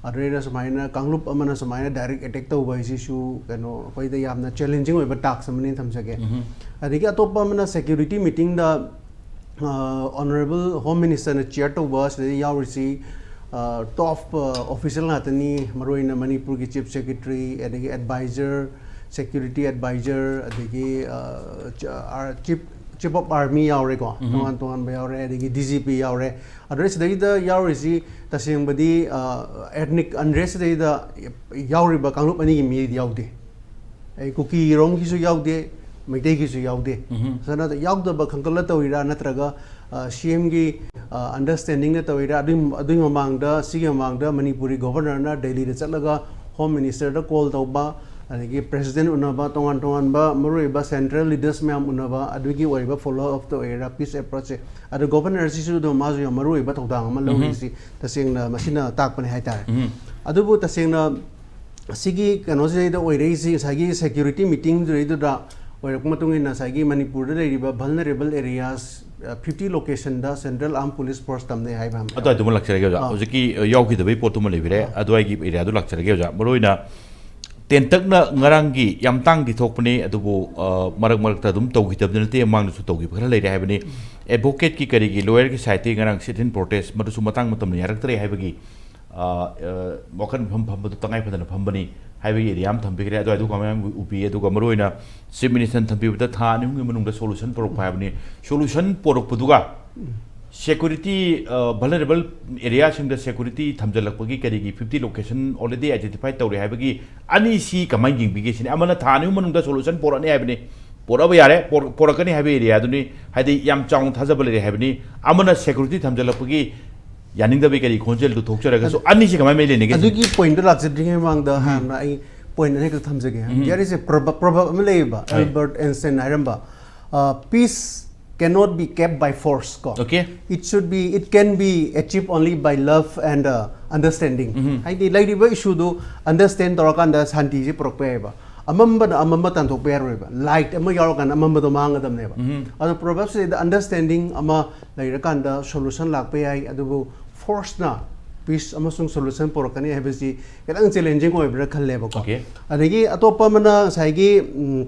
ꯑꯗꯨꯗꯩꯗ ꯁꯨꯃꯥꯏꯅ ꯀꯥꯡꯂꯨꯞ ꯑꯃꯅ ꯁꯨꯃꯥꯏꯅ direct attack ꯇꯧꯕ ꯍꯥꯏꯁꯤꯁꯨ ꯀꯩꯅꯣ ꯑꯩꯈꯣꯏꯗ ꯌꯥꯝꯅ challenging ꯑꯣꯏꯕ task ꯑꯃꯅꯤ ꯊꯝꯖꯒꯦ꯫ ꯎꯝꯍꯨꯝ꯫ ꯑꯗꯒꯤ ꯑꯇꯣꯞꯄ ꯑꯃꯅ security meeting ꯗ, ꯑ, Honourable Home Minister ꯅ chair ꯇꯧꯕ ꯁꯤꯗꯩꯗ ꯌꯥꯎꯔꯤꯁꯤ, ꯑ, top, ꯑ, official ꯉꯥꯛꯇꯅꯤ, ꯃꯔꯨꯑꯣꯏꯅ ꯃꯅꯤꯄꯨꯔꯒꯤ Chief Secretary, ꯑꯗꯒꯤ advisor, security advisor, ꯑꯗꯒꯤ, ꯑ, ꯆ-, R-, Chief, Chief of Army ꯌꯥꯎꯔꯦꯀꯣ, ꯎꯝꯍꯨꯝ꯫ ꯇꯣꯉꯥꯟ ꯇꯣꯉꯥꯟꯕ ꯌꯥꯎꯔꯦ, ꯑꯗꯒꯤ D G P ꯌꯥꯎꯔꯦ꯫ ꯑꯗꯨꯗ ꯁꯤꯗꯩꯗ ꯌꯥꯎꯔꯤꯁꯤ ꯇꯁꯦꯡꯕꯗꯤ, ꯑ, ethnic unrest ꯁꯤꯗꯩꯗ ꯌꯥꯎꯔꯤꯕ ꯀꯥꯡꯂꯨꯞ ꯑꯅꯤꯒꯤ ꯃꯤꯗꯤ ꯌꯥꯎꯗꯦ꯫ ꯑꯩ ꯀꯨꯀꯤꯔꯣꯝꯒꯤꯁꯨ ꯌꯥꯎꯗꯦ, ꯃꯩꯇꯩꯒꯤꯁꯨ ꯌꯥꯎꯗꯦ꯫ ꯎꯝꯍꯨꯝ꯫ ꯑꯗꯨꯅ ꯌꯥꯎꯗꯕ ꯈꯪꯀꯠꯂ ꯇꯧꯔꯤꯔꯥ, ꯅꯠꯇ꯭ꯔꯒ, ꯑ, C M ꯒꯤ, ꯑ, understanding ꯗ ꯇꯧꯔꯤꯔꯥ? ꯑꯗꯨꯏ, ꯑꯗꯨꯏ ꯃꯃꯥꯡꯗ, ꯁꯤꯒꯤ ꯃꯃꯥꯡꯗ ꯃꯅꯤꯄꯨꯔꯒꯤ Governor ꯅ ꯗꯦꯜꯂꯤꯗ ꯆꯠꯂꯒ Home Minister ꯗ call ꯇꯧꯕ, ꯑꯗꯒꯤ President ꯎꯅꯕ, ꯇꯣꯉꯥꯟ ꯇꯣꯉꯥꯟꯕ ꯃꯔꯨꯑꯣꯏꯕ central leaders ꯃꯌꯥꯝ ꯎꯅꯕ, ꯑꯗꯨꯒꯤ ꯑꯣꯏꯕ follow up ꯇ ꯑꯣꯏꯔꯤꯔꯥ, peace approach ꯁꯦ? ꯑꯗꯣ Governor ꯁꯤꯁꯨ ꯑꯗꯨꯝ ꯃꯥꯁꯨ ꯌꯥꯝ ꯃꯔꯨꯑꯣꯏꯕ ꯊꯧꯗꯥꯡ ꯑꯃ ꯎꯝꯍꯨꯝ꯫ ꯂꯧꯔꯤꯁꯤ ꯇꯁꯦꯡꯅ ꯃꯁꯤꯅ ꯇꯥꯛꯄꯅꯦ ꯍꯥꯏꯇꯥꯔꯦ꯫ ꯎꯝꯍꯨꯝ꯫ ꯑꯗꯨꯕꯨ ꯇꯁꯦꯡꯅ ꯁꯤꯒꯤ ꯀꯩꯅꯣꯁꯤꯗꯩꯗ ꯑꯣꯏꯔꯛꯏꯁꯤ, ꯉꯁꯥꯏꯒꯤ security meeting ꯗꯨꯗꯩꯗꯨꯗ ꯑꯣꯏꯔꯛꯄ ꯃꯇꯨꯡ ꯏꯟꯅ ꯉꯁꯥꯏꯒꯤ ꯃꯅꯤꯄꯨꯔꯗ ꯂꯩꯔꯤꯕ vulnerable areas fifty locationꯗ Central Armed Police Force ꯊꯝꯅꯩ ꯍꯥꯏꯕ ꯑꯃ ꯑꯗꯨꯋꯥꯏꯗꯨꯃ ꯂꯥꯛꯆꯔꯒꯦ ꯑꯣꯖꯥ꯫ ꯑꯥ꯫ ꯍꯧꯖꯤꯛꯀꯤ ꯑ, ꯌꯥꯎꯈꯤꯗꯕꯒꯤ ꯄꯣꯠꯇꯨꯃ ꯂꯩꯕꯤꯔꯦ꯫ ꯑꯥ꯫ ꯑꯗꯨꯋꯥꯏꯒꯤ ꯑꯦꯔꯤꯌꯥꯗꯨ ꯂꯥꯛꯆꯔꯒꯦ ꯑꯣꯖꯥ꯫ ꯃꯔꯨ ꯑꯣꯏꯅ ꯇꯦꯟꯇꯛꯅ ꯉꯔꯥꯡꯒꯤ ꯌꯥꯝ ꯇꯥꯡꯗꯤ ꯊꯣꯛꯄꯅꯤ, ꯑꯗꯨꯕꯨ ꯑ, ꯃꯔꯛ ꯃꯔꯛꯇ ꯑꯗꯨꯝ ꯇꯧꯈꯤꯗꯕꯗꯤ ꯅꯠꯇꯦ, ꯃꯃꯥꯡꯗꯁꯨ ꯇꯧꯈꯤꯕ ꯈꯔ ꯂꯩꯔꯦ ꯍꯥꯏꯕꯅꯤ꯫ ꯑꯦꯗꯚꯣꯀꯦꯠꯀꯤ ꯀꯔꯤꯒꯤ ꯂꯣꯌꯔꯒꯤ ꯁꯥꯏꯠꯇꯒꯤ ꯉꯔꯥꯡ sit-in protest ꯃꯗꯨꯁꯨ ꯃꯇꯥꯡ ꯃꯇꯝꯅ ꯌꯥꯔꯛꯇ꯭ꯔꯦ ꯍꯥꯏꯕꯒꯤ ꯑ, ꯑ, ꯋꯥꯈꯜ ꯃꯤꯐꯝ ꯐꯝꯕꯗꯨ ꯇꯉꯥꯏ ꯐꯗꯅ ꯐꯝꯕꯅꯤ ꯍꯥꯏꯕꯒꯤ ꯑꯦꯔꯤꯌꯥ ꯑꯃ ꯊꯝꯕꯤꯈ꯭ꯔꯦ꯫ ꯑꯗꯨꯋꯥꯏꯗꯨ ꯀꯃꯥꯏꯅ ꯎꯕꯤ? ꯑꯗꯨꯒ ꯃꯔꯨꯑꯣꯏꯅ ꯆꯤꯐ ꯃꯤꯅꯤꯁꯇꯔꯅ ꯊꯝꯕꯤꯕꯗ ꯊꯥ ꯑꯅꯤ ꯑꯍꯨꯝꯒꯤ ꯃꯅꯨꯡꯗ ꯁꯣꯂꯨꯁꯟ ꯄꯨꯔꯛꯄ ꯍꯥꯏꯕꯅꯤ꯫ ꯁꯣꯂꯨꯁꯟ ꯄꯨꯔꯛꯄꯗꯨꯒ ꯁꯦꯀ꯭ꯌꯨꯔꯤꯇꯤ, ꯑ, vulnerable areaꯁꯤꯡꯗ ꯁꯦꯀ꯭ꯌꯨꯔꯤꯇꯤ ꯊꯝꯖꯤꯜꯂꯛꯄꯒꯤ ꯀꯔꯤꯒꯤ fifty location already identify ꯇꯧꯔꯦ ꯍꯥꯏꯕꯒꯤ ꯑꯅꯤꯁꯤ ꯀꯃꯥꯏꯅ ꯌꯦꯡꯕꯤꯒꯦ ꯁꯤꯅꯤ꯫ ꯑꯃꯅ ꯊꯥ ꯑꯅꯤ ꯑꯍꯨꯝ ꯃꯅꯨꯡꯗ ꯁꯣꯂꯨꯁꯟ ꯄꯨꯔꯛꯑꯅꯤ ꯍꯥꯏꯕꯅꯤ, ꯄꯨꯔꯛꯑꯕ ꯌꯥꯔꯦ, ꯄꯨꯔꯛ-, ꯄꯨꯔꯛꯀꯅꯤ ꯍꯥꯏꯕ ꯑꯦꯔꯤꯌꯥꯗꯨꯅꯤ, ꯍꯥꯏꯗꯤ ꯌꯥꯝ ꯆꯥꯎꯅ ꯊꯥꯖꯕ ꯂꯩꯔꯦ ꯍꯥꯏꯕꯅꯤ꯫ ꯑꯃꯅ ꯁꯦꯀ꯭ꯌꯨꯔꯤꯇꯤ ꯊꯝꯖꯤꯜꯂꯛꯄꯒꯤ ꯌꯥꯅꯤꯡꯗꯕꯒꯤ ꯀꯔꯤ ꯈꯣꯟꯖꯦꯜꯗꯨ ꯊꯣꯛꯆꯔꯒꯁꯨ ꯑꯅꯤꯁꯤ ꯀꯃꯥꯏꯅ ꯃꯔꯤ ꯂꯩꯅꯒꯦ ꯁꯤꯅꯤ? ꯑꯗꯨꯒꯤ ꯄꯣꯏꯟꯠꯇ ꯂꯥꯛꯆꯗ꯭ꯔꯤꯉꯩ ꯃꯃꯥꯡꯗ ꯍꯥꯟꯅ ꯑꯩ ꯄꯣꯏꯟꯠ ꯑꯅꯤꯈꯛ ꯊꯝꯖꯒꯦ꯫ ꯎꯝ꯫ There is a proverb, proverb ꯑꯃ ꯂꯩꯌꯦꯕ, ꯍꯣꯏ꯫ ꯑꯦꯜꯕꯔꯠ ꯑꯦꯟꯁꯟ ꯍꯥꯏꯔꯝꯕ, "Peace cannot be kept by force" ꯀꯣ꯫ Okay. "It should be, it can be achieved only by love and uh, understanding." ꯎꯝ꯫ ꯍꯥꯏꯗꯤ ꯂꯩꯔꯤꯕ ꯏꯁꯨꯗꯨ ꯑꯟꯗꯔꯁ꯭ꯇꯦꯟ ꯇꯧꯔꯀꯥꯟꯗ ꯁꯥꯟꯇꯤꯁꯤ ꯄꯨꯔꯛꯄ ꯌꯥꯏꯑꯕ꯫ ꯑꯃꯝꯕꯅ ꯑꯃꯝꯕ ꯇꯥꯟꯊꯣꯛꯄ ꯌꯥꯔꯣꯏꯕ꯫ ꯂꯥꯏꯠ ꯑꯃ ꯌꯥꯎꯔꯀꯥꯟꯗ ꯑꯃꯝꯕꯗꯣ ꯃꯥꯡꯒꯗꯕꯅꯦꯕ꯫ ꯎꯝ꯫ ꯑꯗꯣ ꯄ꯭ꯔꯣꯕꯔꯕꯁꯤꯗ ꯑꯟꯗꯔꯁ꯭ꯇꯦꯟꯗꯤꯡ ꯑꯃ ꯂꯩꯔꯀꯥꯟꯗ ꯁꯣꯂꯨꯁꯟ ꯂꯥꯛꯄ ꯌꯥꯏ, ꯑꯗꯨꯕꯨ ꯐꯣꯔꯁꯅ ꯄꯤꯁ ꯑꯃꯁꯨꯡ ꯁꯣꯂꯨꯁꯟ ꯄꯨꯔꯛꯀꯅꯤ ꯍꯥꯏꯕꯁꯤ ꯈꯤꯇꯪ ꯆꯦꯂꯦꯟꯖꯤꯡ ꯑꯣꯏꯕ꯭ꯔꯥ ꯈꯜꯂꯦꯕꯀꯣ꯫ Okay. ꯑꯗꯒꯤ ꯑꯇꯣꯞꯄ ꯑꯃꯅ ꯉꯁꯥꯏꯒꯤ, ꯎꯝ,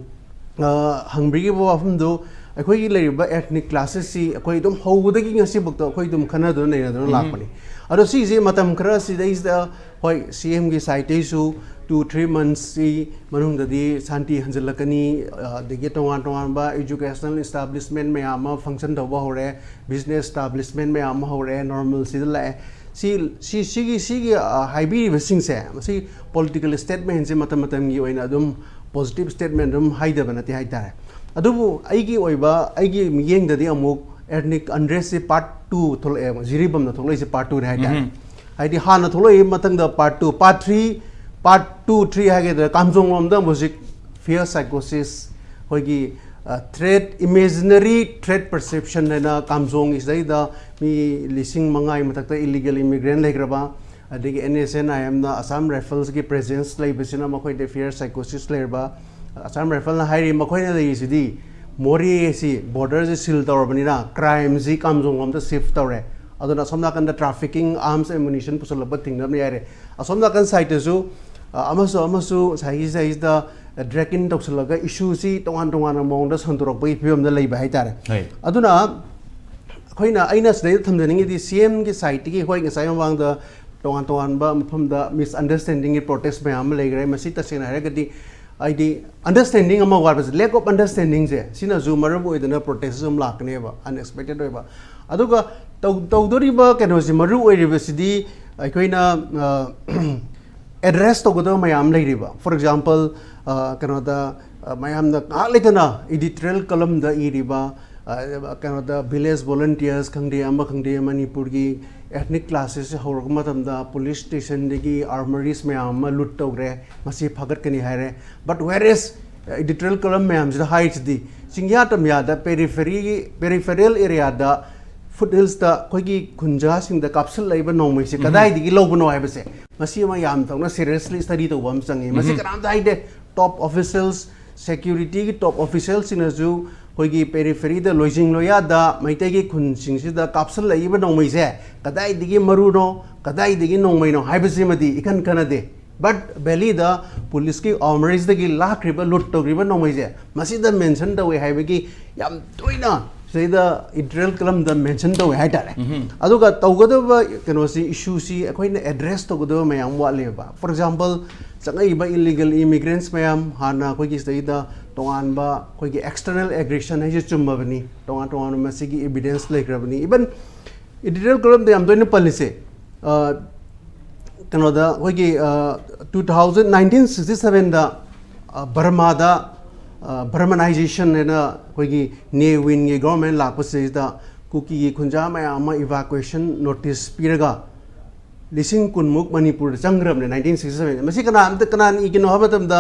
ꯑ, ꯍꯪꯕꯤꯈꯤꯕ ꯋꯥꯐꯝꯗꯨ, ꯑꯩꯈꯣꯏꯒꯤ ꯂꯩꯔꯤꯕ ꯑꯦꯊꯅꯤꯛ ꯀ꯭ꯂꯥꯁꯦꯁꯁꯤ ꯑꯩꯈꯣꯏ ꯑꯗꯨꯝ ꯍꯧꯕꯗꯒꯤ ꯉꯁꯤꯐꯥꯎꯗ ꯑꯩꯈꯣꯏ ꯑꯗꯨꯝ ꯈꯟꯅꯗꯨꯅ ꯅꯩꯅꯗꯨꯅ ꯎꯝ꯫ ꯂꯥꯛꯄꯅꯤ꯫ ꯑꯗꯣ ꯁꯤꯁꯦ ꯃꯇꯝ ꯈꯔ ꯁꯤꯗꯩꯁꯤꯗ, ꯍꯣꯏ, ꯁꯤ ꯑꯦꯝꯒꯤ ꯁꯥꯏꯠꯇꯩꯁꯨ two three monthsꯁꯤ ꯃꯅꯨꯡꯗꯗꯤ ꯁꯥꯟꯇꯤ ꯍꯟꯖꯤꯜꯂꯛꯀꯅꯤ, ꯑ, ꯑꯗꯒꯤ ꯇꯣꯉꯥꯟ ꯇꯣꯉꯥꯟꯕ educational establishment ꯃꯌꯥꯝ ꯑꯃ function ꯇꯧꯕ ꯍꯧꯔꯦ, business establishment ꯃꯌꯥꯝ ꯑꯃ ꯍꯧꯔꯦ, ꯅꯣꯔꯃꯦꯜꯁꯤꯗ ꯂꯥꯛꯑꯦ꯫ ꯁꯤ, ꯁꯤ, ꯁꯤꯒꯤ, ꯁꯤꯒꯤ, ꯑ, ꯍꯥꯏꯕꯤꯔꯤꯕꯁꯤꯡꯁꯦ, ꯃꯁꯤ political statementꯁꯦ ꯃꯇꯝ ꯃꯇꯝꯒꯤ ꯑꯣꯏꯅ ꯑꯗꯨꯝ positive statement ꯑꯗꯨꯝ ꯍꯥꯏꯗꯕ ꯅꯠꯇꯦ ꯍꯥꯏꯇꯥꯔꯦ꯫ ꯑꯗꯨꯕꯨ ꯑꯩꯒꯤ ꯑꯣꯏꯕ, ꯑꯩꯒꯤ ꯃꯤꯠꯌꯦꯡꯗꯗꯤ ꯑꯃꯨꯛ ethnic unrestꯁꯤ part two ꯊꯣꯛꯂꯛꯑꯦ, ꯖꯤꯔꯤꯕꯥꯝꯗ ꯊꯣꯛꯂꯛꯏꯁꯦ part twoꯅꯦ ꯍꯥꯏꯇꯥꯔꯦ꯫ ꯎꯝ꯫ ꯍꯥꯏꯗꯤ ꯍꯥꯟꯅ ꯊꯣꯛꯂꯛꯏ ꯃꯊꯪꯗ part two, part three, part two, three ꯍꯥꯏꯒꯗ꯭ꯔꯥ, ꯀꯥꯝꯖꯣꯡ ꯂꯣꯝꯗ ꯑꯃꯨꯛ ꯍꯧꯖꯤꯛ fear psychosis, ꯑꯩꯈꯣꯏꯒꯤ, ꯑ, threat, imaginary threat perception ꯍꯥꯏꯅ ꯀꯥꯝꯖꯣꯡꯒꯤ ꯁꯤꯗꯩꯗ ꯃꯤ ꯂꯤꯁꯤꯡ ꯃꯉꯥꯒꯤ ꯃꯊꯛꯇ illegal immigrant ꯂꯩꯈ꯭ꯔꯕ, ꯑꯗꯒꯤ NSCN-IMꯅ Assam Riflesꯀꯤ presence ꯂꯩꯕꯁꯤꯅ ꯃꯈꯣꯏꯗ fear psychosis ꯂꯩꯔꯕ, ꯑꯁꯥꯝ ꯔꯥꯏꯐꯜꯅ ꯍꯥꯏꯔꯤ, ꯃꯈꯣꯏꯅ ꯂꯩꯔꯤꯁꯤꯗꯤ ꯃꯣꯔꯦꯁꯤ ꯕꯣꯔꯗꯔꯁꯤ ꯁꯤꯜ ꯇꯧꯔꯕꯅꯤꯅ ꯀ꯭ꯔꯥꯏꯝꯁꯤ ꯀꯥꯝꯖꯣꯡ ꯂꯣꯝꯗ ꯁꯤꯐ ꯇꯧꯔꯦ, ꯑꯗꯨꯅ ꯑꯁꯣꯝ ꯅꯥꯀꯟꯗ ꯇ꯭ꯔꯥꯐꯤꯀꯤꯡ ꯑꯥꯔꯝꯁ ꯑꯦꯟ ꯃꯨꯅꯤꯁꯟ ꯄꯨꯁꯜꯂꯛꯄ ꯊꯤꯡꯅꯕꯅꯤ ꯍꯥꯏꯔꯦ꯫ ꯑꯁꯣꯝ ꯅꯥꯀꯟ ꯁꯥꯏꯠꯇꯁꯨ ꯑ, ꯑꯃꯁꯨ ꯑꯃꯁꯨ ꯉꯁꯥꯏꯒꯤ ꯁꯤꯗꯩꯁꯤꯗ ꯗ꯭ꯔꯦꯛ ꯏꯟ ꯇꯧꯁꯜꯂꯒ ꯏꯁꯨꯁꯤ ꯇꯣꯉꯥꯟ ꯇꯣꯉꯥꯟꯕ ꯃꯑꯣꯡꯗ ꯁꯟꯗꯣꯔꯛꯄꯒꯤ ꯐꯤꯕꯝꯗ ꯂꯩꯕ ꯍꯥꯏꯇꯥꯔꯦ꯫ ꯍꯣꯏ꯫ ꯑꯗꯨꯅ ꯑꯩꯈꯣꯏꯅ, ꯑꯩꯅ ꯁꯤꯗꯩꯗ ꯊꯝꯖꯅꯤꯡꯉꯤꯗꯤ ꯁꯤ ꯑꯦꯝꯒꯤ ꯁꯥꯏꯠꯇꯒꯤ, ꯍꯣꯏ, ꯉꯁꯥꯏ ꯃꯃꯥꯡꯗ ꯇꯣꯉꯥꯟ ꯇꯣꯉꯥꯟꯕ ꯃꯐꯝꯗ ꯃꯤꯁꯑꯟꯗꯔꯁ꯭ꯇꯦꯟꯗꯤꯡꯒꯤ ꯄ꯭ꯔꯣꯇꯦꯁ ꯃꯌꯥꯝ ꯑꯃ ꯂꯩꯈ꯭ꯔꯦ꯫ ꯃꯁꯤ ꯇꯁꯦꯡꯅ ꯍꯥꯏꯔꯒꯗꯤ ꯍꯥꯏꯗꯤ ꯑꯟꯗꯔꯁ꯭ꯇꯦꯟꯗꯤꯡ ꯑꯃ ꯋꯥꯠꯄꯁꯦ, ꯂꯦꯛ ꯑꯣꯐ ꯑꯟꯗꯔꯁ꯭ꯇꯦꯟꯗꯤꯡꯁꯦ, ꯁꯤꯅꯁꯨ ꯃꯔꯝ ꯑꯣꯏꯗꯅ ꯄ꯭ꯔꯣꯇꯦꯁ ꯑꯗꯨꯝ ꯂꯥꯛꯀꯅꯦꯕ, ꯑꯟꯑꯦꯛꯁꯄꯦꯛꯇꯦꯠ ꯑꯣꯏꯕ꯫ ꯑꯗꯨꯒ ꯇꯧ ꯇꯧꯗꯣꯔꯤꯕ ꯀꯩꯅꯣꯁꯤ, ꯃꯔꯨ ꯑꯣꯏꯔꯤꯕꯁꯤꯗꯤ ꯑꯩꯈꯣꯏꯅ ꯑꯦꯗ꯭ꯔꯦꯁ ꯇꯧꯒꯗꯕ ꯃꯌꯥꯝ ꯂꯩꯔꯤꯕ꯫ ꯐꯣꯔ ꯑꯦꯛꯖꯥꯝꯄꯜ, ꯀꯩꯅꯣꯗ, ꯑ, ꯃꯌꯥꯝꯅ ꯉꯥꯏꯍꯥꯛ ꯂꯩꯇꯅ ꯏꯗꯤꯇꯣꯔꯤꯌꯦꯜ ꯀꯂꯝꯗ ꯏꯔꯤꯕ, ꯑ, ꯀꯩꯅꯣꯗ, ꯚꯤꯂꯦꯖ ꯚꯣꯂꯟꯇꯤꯌꯔꯁ ꯈꯪꯗꯦ, ꯑꯃ ꯈꯪꯗꯦ, ꯃꯅꯤꯄꯨꯔꯒꯤ ꯑꯦꯊꯅꯤꯛ ꯀ꯭ꯂꯥꯁꯦꯁ ꯍꯧꯔꯛꯄ ꯃꯇꯝꯗ ꯄꯨꯂꯤꯁ ꯁ꯭ꯇꯦꯁꯟꯗꯒꯤ ꯑꯥꯔꯃꯔꯤꯁ ꯃꯌꯥꯝ ꯑꯃ ꯂꯨꯠ ꯇꯧꯈ꯭ꯔꯦ, ꯃꯁꯤ ꯐꯥꯒꯠꯀꯅꯤ ꯍꯥꯏꯔꯦ꯫ But where is editorial column ꯃꯌꯥꯝꯁꯤꯗ ꯍꯥꯏꯔꯤꯁꯤꯗꯤ, ꯆꯤꯡꯌꯥ ꯇꯝꯌꯥꯗ, ꯄꯦꯔꯤꯐꯦꯔꯤꯒꯤ, ꯄꯦꯔꯤꯐꯦꯔꯤꯌꯦꯜ ꯑꯦꯔꯤꯌꯥꯗ, ꯐꯨꯠ ꯍꯤꯜꯁꯇ ꯑꯩꯈꯣꯏꯒꯤ ꯈꯨꯟꯖꯥꯁꯤꯡꯗ ꯀꯥꯞꯁꯤꯜꯂꯛꯏꯕ ꯅꯣꯡꯃꯩꯁꯦ ꯀꯗꯥꯏꯗꯒꯤ ꯂꯧꯕꯅꯣ ꯍꯥꯏꯕꯁꯦ, ꯃꯁꯤ ꯑꯃ ꯌꯥꯝ ꯇꯧꯅ ꯁꯤꯔꯤꯌꯁꯂꯤ ꯁ꯭ꯇꯗꯤ ꯇꯧꯕ ꯑꯃ ꯆꯪꯉꯤ꯫ ꯃꯁꯤ ꯀꯅꯥꯝꯇ ꯍꯥꯏꯗꯦ꯫ ꯇꯣꯞ ꯑꯣꯐꯤꯁꯤꯌꯦꯜꯁ, ꯁꯦꯀ꯭ꯌꯨꯔꯤꯇꯤꯒꯤ ꯇꯣꯞ ꯑꯣꯐꯤꯁꯤꯌꯦꯜꯁꯤꯡꯅꯁꯨ ꯑꯩꯈꯣꯏꯒꯤ ꯄꯦꯔꯤꯐꯦꯔꯤꯗ, ꯂꯣꯏꯖꯤꯡ ꯂꯣꯌꯥꯗ ꯃꯩꯇꯩꯒꯤ ꯈꯨꯟꯁꯤꯡꯁꯤꯗ ꯀꯥꯞꯁꯤꯜꯂꯛꯏꯕ ꯅꯣꯡꯃꯩꯁꯦ ꯀꯗꯥꯏꯗꯒꯤ ꯃꯔꯨꯅꯣ, ꯀꯗꯥꯏꯗꯒꯤ ꯅꯣꯡꯃꯩꯅꯣ ꯍꯥꯏꯕꯁꯤꯃꯗꯤ ꯏꯈꯟ ꯈꯟꯅꯗꯦ꯫ ꯕꯠ ꯚꯦꯂꯤꯗ ꯄꯨꯂꯤꯁꯀꯤ ꯑꯥꯔꯃꯔꯤꯁꯇꯒꯤ ꯂꯥꯛꯈ꯭ꯔꯤꯕ, ꯂꯨꯠ ꯇꯧꯈ꯭ꯔꯤꯕ ꯅꯣꯡꯃꯩꯁꯦ ꯃꯁꯤꯗ ꯃꯦꯟꯁꯟ ꯇꯧꯋꯦ ꯍꯥꯏꯕꯒꯤ ꯌꯥꯝ ꯇꯣꯏꯅ ꯁꯤꯗꯩꯗ ꯏꯗꯤꯇꯣꯔꯤꯌꯦꯜ ꯀꯂꯝꯗ ꯃꯦꯟꯁꯟ ꯇꯧꯋꯦ ꯍꯥꯏꯇꯥꯔꯦ꯫ ꯑꯗꯨꯒ ꯇꯧꯒꯗꯕ ꯀꯩꯅꯣꯁꯤ, ꯏꯁꯨꯁꯤ ꯑꯩꯈꯣꯏꯅ ꯑꯦꯗ꯭ꯔꯦꯁ ꯇꯧꯒꯗꯕ ꯃꯌꯥꯝ ꯋꯥꯠꯂꯦꯕ꯫ ꯐꯣꯔ ꯑꯦꯛꯖꯥꯝꯄꯜ, ꯆꯪꯉꯛꯏꯕ ꯏꯂꯤꯒꯦꯜ ꯏꯃꯤꯒ꯭ꯔꯦꯟꯠꯁ ꯃꯌꯥꯝ, ꯍꯥꯟꯅ ꯑꯩꯈꯣꯏꯒꯤ ꯁꯤꯗꯩꯗ ꯇꯣꯉꯥꯟꯕ ꯑꯩꯈꯣꯏꯒꯤ ꯑꯦꯛꯁꯇꯔꯅꯦꯜ ꯑꯦꯒ꯭ꯔꯦꯁꯟ ꯍꯥꯏꯁꯦ ꯆꯨꯝꯃꯕꯅꯤ, ꯇꯣꯉꯥꯟ ꯇꯣꯉꯥꯟꯕ ꯃꯁꯤꯒꯤ ꯏꯕꯤꯗꯦꯟꯁ ꯂꯩꯈ꯭ꯔꯕꯅꯤ꯫ ꯏꯚꯟ ꯏꯗꯤꯇꯣꯔꯤꯌꯦꯜ ꯀꯂꯝꯗ ꯌꯥꯝ ꯇꯣꯏꯅ ꯄꯜꯂꯤꯁꯦ, ꯑ, ꯀꯩꯅꯣꯗ ꯑꯩꯈꯣꯏꯒꯤ, ꯑ, ꯇꯨ ꯊꯥꯎꯖꯟ ꯅꯥꯏꯟꯇꯤꯟ ꯁꯤꯛꯁꯇꯤ ꯁꯚꯦꯟꯗ, ꯑ, ꯕꯔꯃꯥꯗ, ꯑ, ꯕꯔꯃꯅꯥꯏꯖꯦꯁꯟ ꯍꯥꯏꯅ ꯑꯩꯈꯣꯏꯒꯤ ꯅꯦ ꯋꯤꯟꯒꯤ ꯒꯣꯔꯃꯦꯟ ꯂꯥꯛꯄꯁꯤꯗꯩꯗ ꯀꯨꯀꯤꯒꯤ ꯈꯨꯟꯖꯥ ꯃꯌꯥꯝ ꯑꯃ ꯏꯚꯥꯀ꯭ꯋꯦꯁꯟ ꯅꯣꯇꯤꯁ ꯄꯤꯔꯒ ꯂꯤꯁꯤꯡ ꯀꯨꯟꯃꯨꯛ ꯃꯅꯤꯄꯨꯔꯗ ꯆꯪꯈ꯭ꯔꯕꯅꯦ ꯅꯥꯏꯟꯇꯤꯟ ꯁꯤꯛꯁꯇꯤ ꯁꯚꯦꯟ꯫ ꯃꯁꯤ ꯀꯅꯥ ꯑꯝꯇ, ꯀꯅꯥꯅ ꯏꯒꯤꯅꯣ ꯍꯥꯏꯕ ꯃꯇꯝꯗ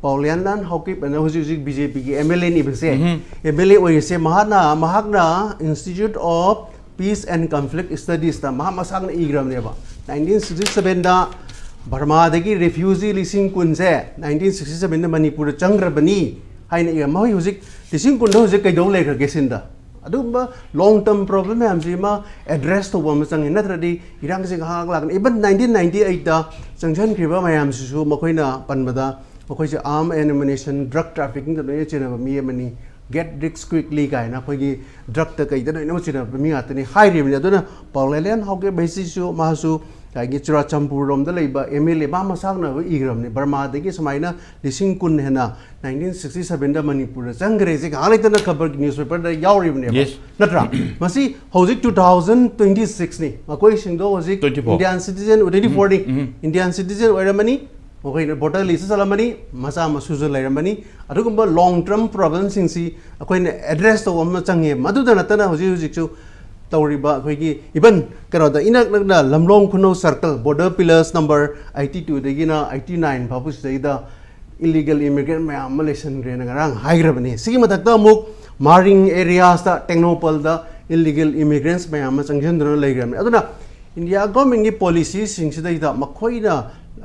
ꯄꯥꯎꯂꯤꯌꯥꯟꯂꯥꯟ ꯍꯥꯎꯀꯤꯞ ꯑꯅ ꯍꯧꯖꯤꯛ ꯍꯧꯖꯤꯛ ꯕꯤ ꯖꯦ ꯄꯤꯒꯤ ꯑꯦꯝ ꯑꯦꯜ ꯑꯦꯅꯤ ꯏꯕꯁꯦ, ꯑꯦꯝ ꯑꯦꯜ ꯑꯦ ꯑꯣꯏꯔꯤꯁꯦ, ꯃꯍꯥꯛꯅ, ꯃꯍꯥꯛꯅ institute of peace and conflict ꯁ꯭ꯇꯗꯤꯁꯇ ꯃꯍꯥꯛ ꯃꯁꯥꯅ ꯏꯈ꯭ꯔꯕꯅꯦꯕ꯫ ꯅꯥꯏꯟꯇꯤꯟ ꯁꯤꯛꯁꯇꯤ ꯁꯚꯦꯟꯗ ꯕꯔꯃꯥꯗꯒꯤ ꯔꯤꯐ꯭ꯌꯨꯖꯤ ꯂꯤꯁꯤꯡ ꯀꯨꯟꯁꯦ ꯅꯥꯏꯟꯇꯤꯟ ꯁꯤꯛꯁꯇꯤ ꯁꯕꯦꯟꯗ ꯃꯅꯤꯄꯨꯔꯗ ꯆꯪꯈ꯭ꯔꯕꯅꯤ ꯍꯥꯏꯅ ꯏꯔꯝ, ꯃꯈꯣꯏ ꯍꯧꯖꯤꯛ ꯂꯤꯁꯤꯡ ꯀꯨꯟꯗ ꯍꯧꯖꯤꯛ ꯀꯩꯗꯧ ꯂꯩꯈ꯭ꯔꯒꯦ ꯁꯤꯟꯗ? ꯑꯗꯨꯒꯨꯝꯕ ꯂꯣꯡ ꯇꯔꯝ ꯄ꯭ꯔꯣꯕ꯭ꯂꯦꯝ ꯃꯌꯥꯝꯁꯤꯃ ꯑꯦꯗ꯭ꯔꯦꯁ ꯇꯧꯕ ꯑꯃ ꯆꯪꯉꯤ, ꯅꯠꯇ꯭ꯔꯗꯤ ꯏꯔꯥꯡꯁꯦ ꯉꯥꯏꯍꯥꯛ ꯂꯥꯛꯀꯅꯤ꯫ ꯏꯚꯟ ꯅꯥꯏꯟꯇꯤꯟ ꯅꯥꯏꯟꯇꯤ ꯑꯩꯠꯇ ꯆꯪꯁꯤꯟꯈ꯭ꯔꯤꯕ ꯃꯌꯥꯝꯁꯤꯁꯨ ꯃꯈꯣꯏꯅ ꯄꯟꯕꯗ ꯃꯈꯣꯏꯁꯦ ꯑꯥꯔꯝ ꯑꯦꯟ ꯑꯦꯃꯨꯅꯤꯁꯟ, ꯗ꯭ꯔꯒ ꯇ꯭ꯔꯥꯐꯤꯀꯤꯡꯗ ꯂꯣꯏꯅ ꯆꯦꯟꯅꯕ ꯃꯤ ꯑꯃꯅꯤ꯫ Get rich quickly ꯀꯥꯏꯅ ꯑꯩꯈꯣꯏꯒꯤ ꯗ꯭ꯔꯒꯇ ꯀꯩꯗ ꯂꯣꯏꯅꯃꯛ ꯆꯦꯟꯅꯕ ꯃꯤ ꯉꯥꯛꯇꯅꯤ ꯍꯥꯏꯔꯤꯕꯅꯤ꯫ ꯑꯗꯨꯅ ꯄꯥꯎꯂꯦꯂꯦꯟ ꯍꯥꯎꯀꯦ ꯚꯩꯁꯤꯁꯨ ꯃꯥꯁꯨ ꯉꯁꯥꯏꯒꯤ ꯆꯨꯔꯥꯆꯥꯟꯄꯨꯔ ꯔꯣꯝꯗ ꯂꯩꯕ ꯑꯦꯝ ꯑꯦꯜ ꯑꯦ ꯃꯥ ꯃꯁꯥꯛꯅꯕ ꯏꯈ꯭ꯔꯕꯅꯤ, ꯕꯔꯃꯥꯗꯒꯤ ꯁꯨꯃꯥꯏꯅ ꯂꯤꯁꯤꯡ ꯀꯨꯟ ꯍꯦꯟꯅ ꯅꯥꯏꯟꯇꯤꯟ ꯁꯤꯛꯁꯇꯤ ꯁꯕꯦꯟꯗ ꯃꯅꯤꯄꯨꯔꯗ ꯆꯪꯈ꯭ꯔꯦꯁꯦ ꯉꯥꯏꯍꯥꯛ ꯂꯩꯇꯅ ꯈꯕꯔꯒꯤ ꯅ꯭ꯌꯨꯁꯄꯦꯄꯔꯗ ꯌꯥꯎꯔꯤꯕꯅꯦꯕ꯫ Yes. ꯅꯠꯇ꯭ꯔꯥ? ꯃꯁꯤ ꯍꯧꯖꯤꯛ ꯇꯨ ꯊꯥꯎꯖꯟ ꯇ꯭ꯋꯦꯟꯇꯤ ꯁꯤꯛꯁꯅꯤ, ꯃꯈꯣꯏꯁꯤꯡꯗꯣ ꯍꯧꯖꯤꯛ Twenty four. Indian citizen, twenty ꯐꯣꯔꯅꯤ, ꯎꯝ. ꯏꯟꯗꯤꯌꯥꯟ ꯁꯤꯇꯤꯖꯦꯟ ꯑꯣꯏꯔꯝꯃꯅꯤ, ꯃꯈꯣꯏꯅ ꯚꯣꯇꯔ ꯂꯤꯁꯇ ꯆꯠꯂꯝꯃꯅꯤ, ꯃꯆꯥ ꯃꯁꯨꯁꯨ ꯂꯩꯔꯝꯃꯅꯤ꯫ ꯑꯗꯨꯒꯨꯝꯕ ꯂꯣꯡ ꯇꯔꯝ ꯄ꯭ꯔꯣꯕ꯭ꯂꯦꯝꯁꯤꯡꯁꯤ ꯑꯩꯈꯣꯏꯅ ꯑꯦꯗ꯭ꯔꯦꯁ ꯇꯧꯕ ꯑꯃ ꯆꯪꯉꯦ꯫ ꯃꯗꯨꯗ ꯅꯠꯇꯅ ꯍꯧꯖꯤꯛ ꯍꯧꯖꯤꯛꯁꯨ ꯇꯧꯔꯤꯕ ꯑꯩꯈꯣꯏꯒꯤ ꯏꯚꯟ ꯀꯩꯅꯣꯗ ꯏꯅꯛ ꯅꯛꯅ ꯂꯝꯂꯣꯡ ꯈꯨꯅꯧ circle border pillars number eighty ꯇꯨꯗꯒꯤꯅ ꯑꯩꯠꯇꯤ ꯅꯥꯏꯟ ꯐꯥꯎꯕ ꯁꯤꯗꯩꯗ ꯏꯂꯤꯒꯦꯜ ꯏꯃꯤꯒ꯭ꯔꯦꯟ ꯃꯌꯥꯝ ꯑꯃ ꯂꯩꯁꯟꯈ꯭ꯔꯦꯅ ꯉꯔꯥꯡ ꯍꯥꯏꯈ꯭ꯔꯕꯅꯤ꯫ ꯁꯤꯒꯤ ꯃꯊꯛꯇ ꯑꯃꯨꯛ ꯃꯥꯔꯤꯡ ꯑꯦꯔꯤꯌꯥꯁꯇ ꯇꯦꯡꯅꯧꯄꯜꯗ ꯏꯂꯤꯒꯦꯜ ꯏꯃꯤꯒ꯭ꯔꯦꯟꯁ ꯃꯌꯥꯝ ꯑꯃ ꯆꯪꯁꯤꯟꯗꯨꯅ ꯂꯩꯈ꯭ꯔꯕꯅꯤ꯫ ꯑꯗꯨꯅ ꯏꯟꯗꯤꯌꯥ ꯒꯣꯔꯃꯦꯟꯒꯤ ꯄꯣꯂꯤꯁꯤꯁꯤꯡꯁꯤꯗꯩꯗ ꯃꯈꯣꯏꯅ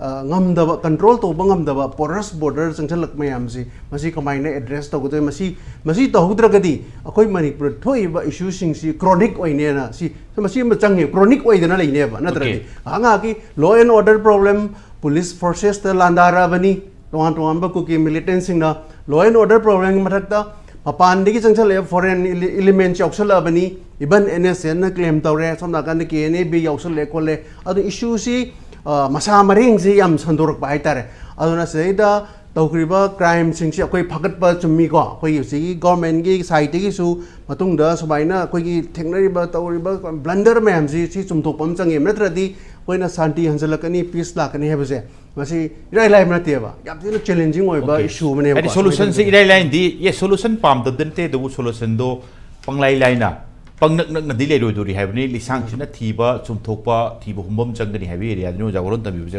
ꯑ, ꯉꯝꯗꯕ, ꯀꯟꯇ꯭ꯔꯣꯜ ꯇꯧꯕ ꯉꯝꯗꯕ ꯄꯣꯔꯁ ꯕꯣꯔꯗꯔ ꯆꯪꯁꯤꯜꯂꯛꯄ ꯃꯌꯥꯝꯁꯤ ꯃꯁꯤ ꯀꯃꯥꯏꯅ ꯑꯦꯗ꯭ꯔꯦꯁ ꯇꯧꯒꯗꯣꯏ? ꯃꯁꯤ ꯃꯁꯤ ꯇꯧꯍꯧꯗ꯭ꯔꯒꯗꯤ ꯑꯩꯈꯣꯏ ꯃꯅꯤꯄꯨꯔꯗ ꯊꯣꯛꯏꯕ ꯏꯁꯨꯁꯤꯡꯁꯤ ꯀ꯭ꯔꯣꯅꯤꯛ ꯑꯣꯏꯅꯦꯅ ꯁꯤ ꯃꯁꯤ ꯑꯃ ꯆꯪꯉꯦ, ꯀ꯭ꯔꯣꯅꯤꯛ ꯑꯣꯏꯗꯅ ꯂꯩꯅꯦꯕ꯫ ꯅꯠꯇ꯭ꯔꯗꯤ Okay. ꯉꯥꯏꯍꯥꯛ ꯉꯥꯏꯍꯥꯛꯀꯤ law and order problem, police forces ꯂꯥꯟꯗꯥꯔꯛꯑꯕꯅꯤ, ꯇꯣꯉꯥꯟ ꯇꯣꯉꯥꯟꯕ ꯀꯨꯀꯤ ꯃꯤꯂꯤꯇꯦꯟꯁꯤꯡꯅ ꯂꯣ ꯑꯦꯟ ꯑꯣꯔꯗꯔ ꯄ꯭ꯔꯣꯕ꯭ꯂꯦꯝꯒꯤ ꯃꯊꯛꯇ ꯃꯄꯥꯟꯗꯒꯤ ꯆꯪꯁꯜꯂꯛꯑꯦ, ꯐꯣꯔꯦꯟ ꯏꯂꯤꯃꯦꯟꯁ ꯌꯥꯎꯁꯜꯂꯛꯑꯕꯅꯤ, ꯏꯚꯟ ꯑꯦꯟ ꯑꯦꯁ ꯑꯦꯟꯅ ꯀ꯭ꯂꯦꯝ ꯇꯧꯔꯦ, ꯁꯣꯝ ꯅꯥꯀꯟꯗ ꯀꯦ ꯑꯦꯟ ꯑꯦ ꯕꯤ ꯌꯥꯎꯁꯜꯂꯛꯑꯦ ꯈꯣꯠꯂꯦ꯫ ꯑꯗꯨ ꯏꯁꯨꯁꯤ ꯑ, ꯃꯁꯥ ꯃꯔꯦꯡꯁꯤ ꯌꯥꯝ ꯁꯟꯗꯣꯔꯛꯄ ꯍꯥꯏꯇꯥꯔꯦ꯫ ꯑꯗꯨꯅ ꯁꯤꯗꯩꯗ ꯇꯧꯈ꯭ꯔꯤꯕ ꯀ꯭ꯔꯥꯏꯝꯁꯤꯡꯁꯤ ꯑꯩꯈꯣꯏ ꯐꯒꯠꯄ ꯆꯨꯝꯃꯤꯀꯣ, ꯑꯩꯈꯣꯏꯒꯤ ꯍꯧꯖꯤꯛꯀꯤ ꯒꯣꯔꯃꯦꯟꯒꯤ ꯁꯥꯏꯠꯇꯒꯤꯁꯨ ꯃꯇꯨꯡꯗ ꯁꯨꯃꯥꯏꯅ ꯑꯩꯈꯣꯏꯒꯤ ꯊꯦꯡꯅꯔꯤꯕ ꯇꯧꯔꯤꯕ ꯕ꯭ꯂꯟꯗꯔ ꯃꯌꯥꯝꯁꯤ ꯁꯤ ꯆꯨꯝꯊꯣꯛꯄ ꯑꯃ ꯆꯪꯉꯦ, ꯅꯠꯇ꯭ꯔꯗꯤ ꯑꯩꯈꯣꯏꯅ ꯁꯥꯟꯇꯤ ꯍꯟꯖꯜꯂꯛꯀꯅꯤ, ꯄꯤꯁ ꯂꯥꯛꯀꯅꯤ ꯍꯥꯏꯕꯁꯦ ꯃꯁꯤ ꯏꯔꯥꯏ ꯂꯥꯏꯕ ꯅꯠꯇꯦꯕ, ꯌꯥꯝ ꯊꯤꯅ ꯆꯦꯂꯦꯟꯖꯤꯡ ꯑꯣꯏꯕ Okay. ꯏꯁꯨ ꯑꯃꯅꯦꯕ꯫ ꯍꯥꯏꯗꯤ ꯁꯣꯂꯨꯁꯟꯁꯦ ꯏꯔꯥꯏ ꯂꯥꯏꯅꯗꯤ, ꯌꯦꯁ, ꯁꯣꯂꯨꯁꯟ ꯄꯥꯝꯗꯕꯗꯤ ꯅꯠꯇꯦ, ꯑꯗꯨꯕꯨ ꯁꯣꯂꯨꯁꯟꯗꯣ ꯄꯪꯂꯥꯏ ꯂꯥꯏꯅ ꯄꯪꯅꯛ ꯅꯛꯅꯗꯤ ꯂꯩꯔꯣꯏꯗꯣꯔꯤ ꯍꯥꯏꯕꯅꯤ꯫ ꯂꯤꯁꯥꯡꯁꯤꯟꯅ ꯊꯤꯕ ꯆꯨꯝꯊꯣꯛꯄ, ꯊꯤꯕ ꯍꯨꯝꯕ ꯑꯃ ꯆꯪꯒꯅꯤ ꯍꯥꯏꯕ ꯑꯦꯔꯤꯌꯥꯗꯨꯅꯤ ꯑꯣꯖꯥ ꯋꯥꯔꯣꯜ ꯇꯝꯕꯤꯕꯁꯦ꯫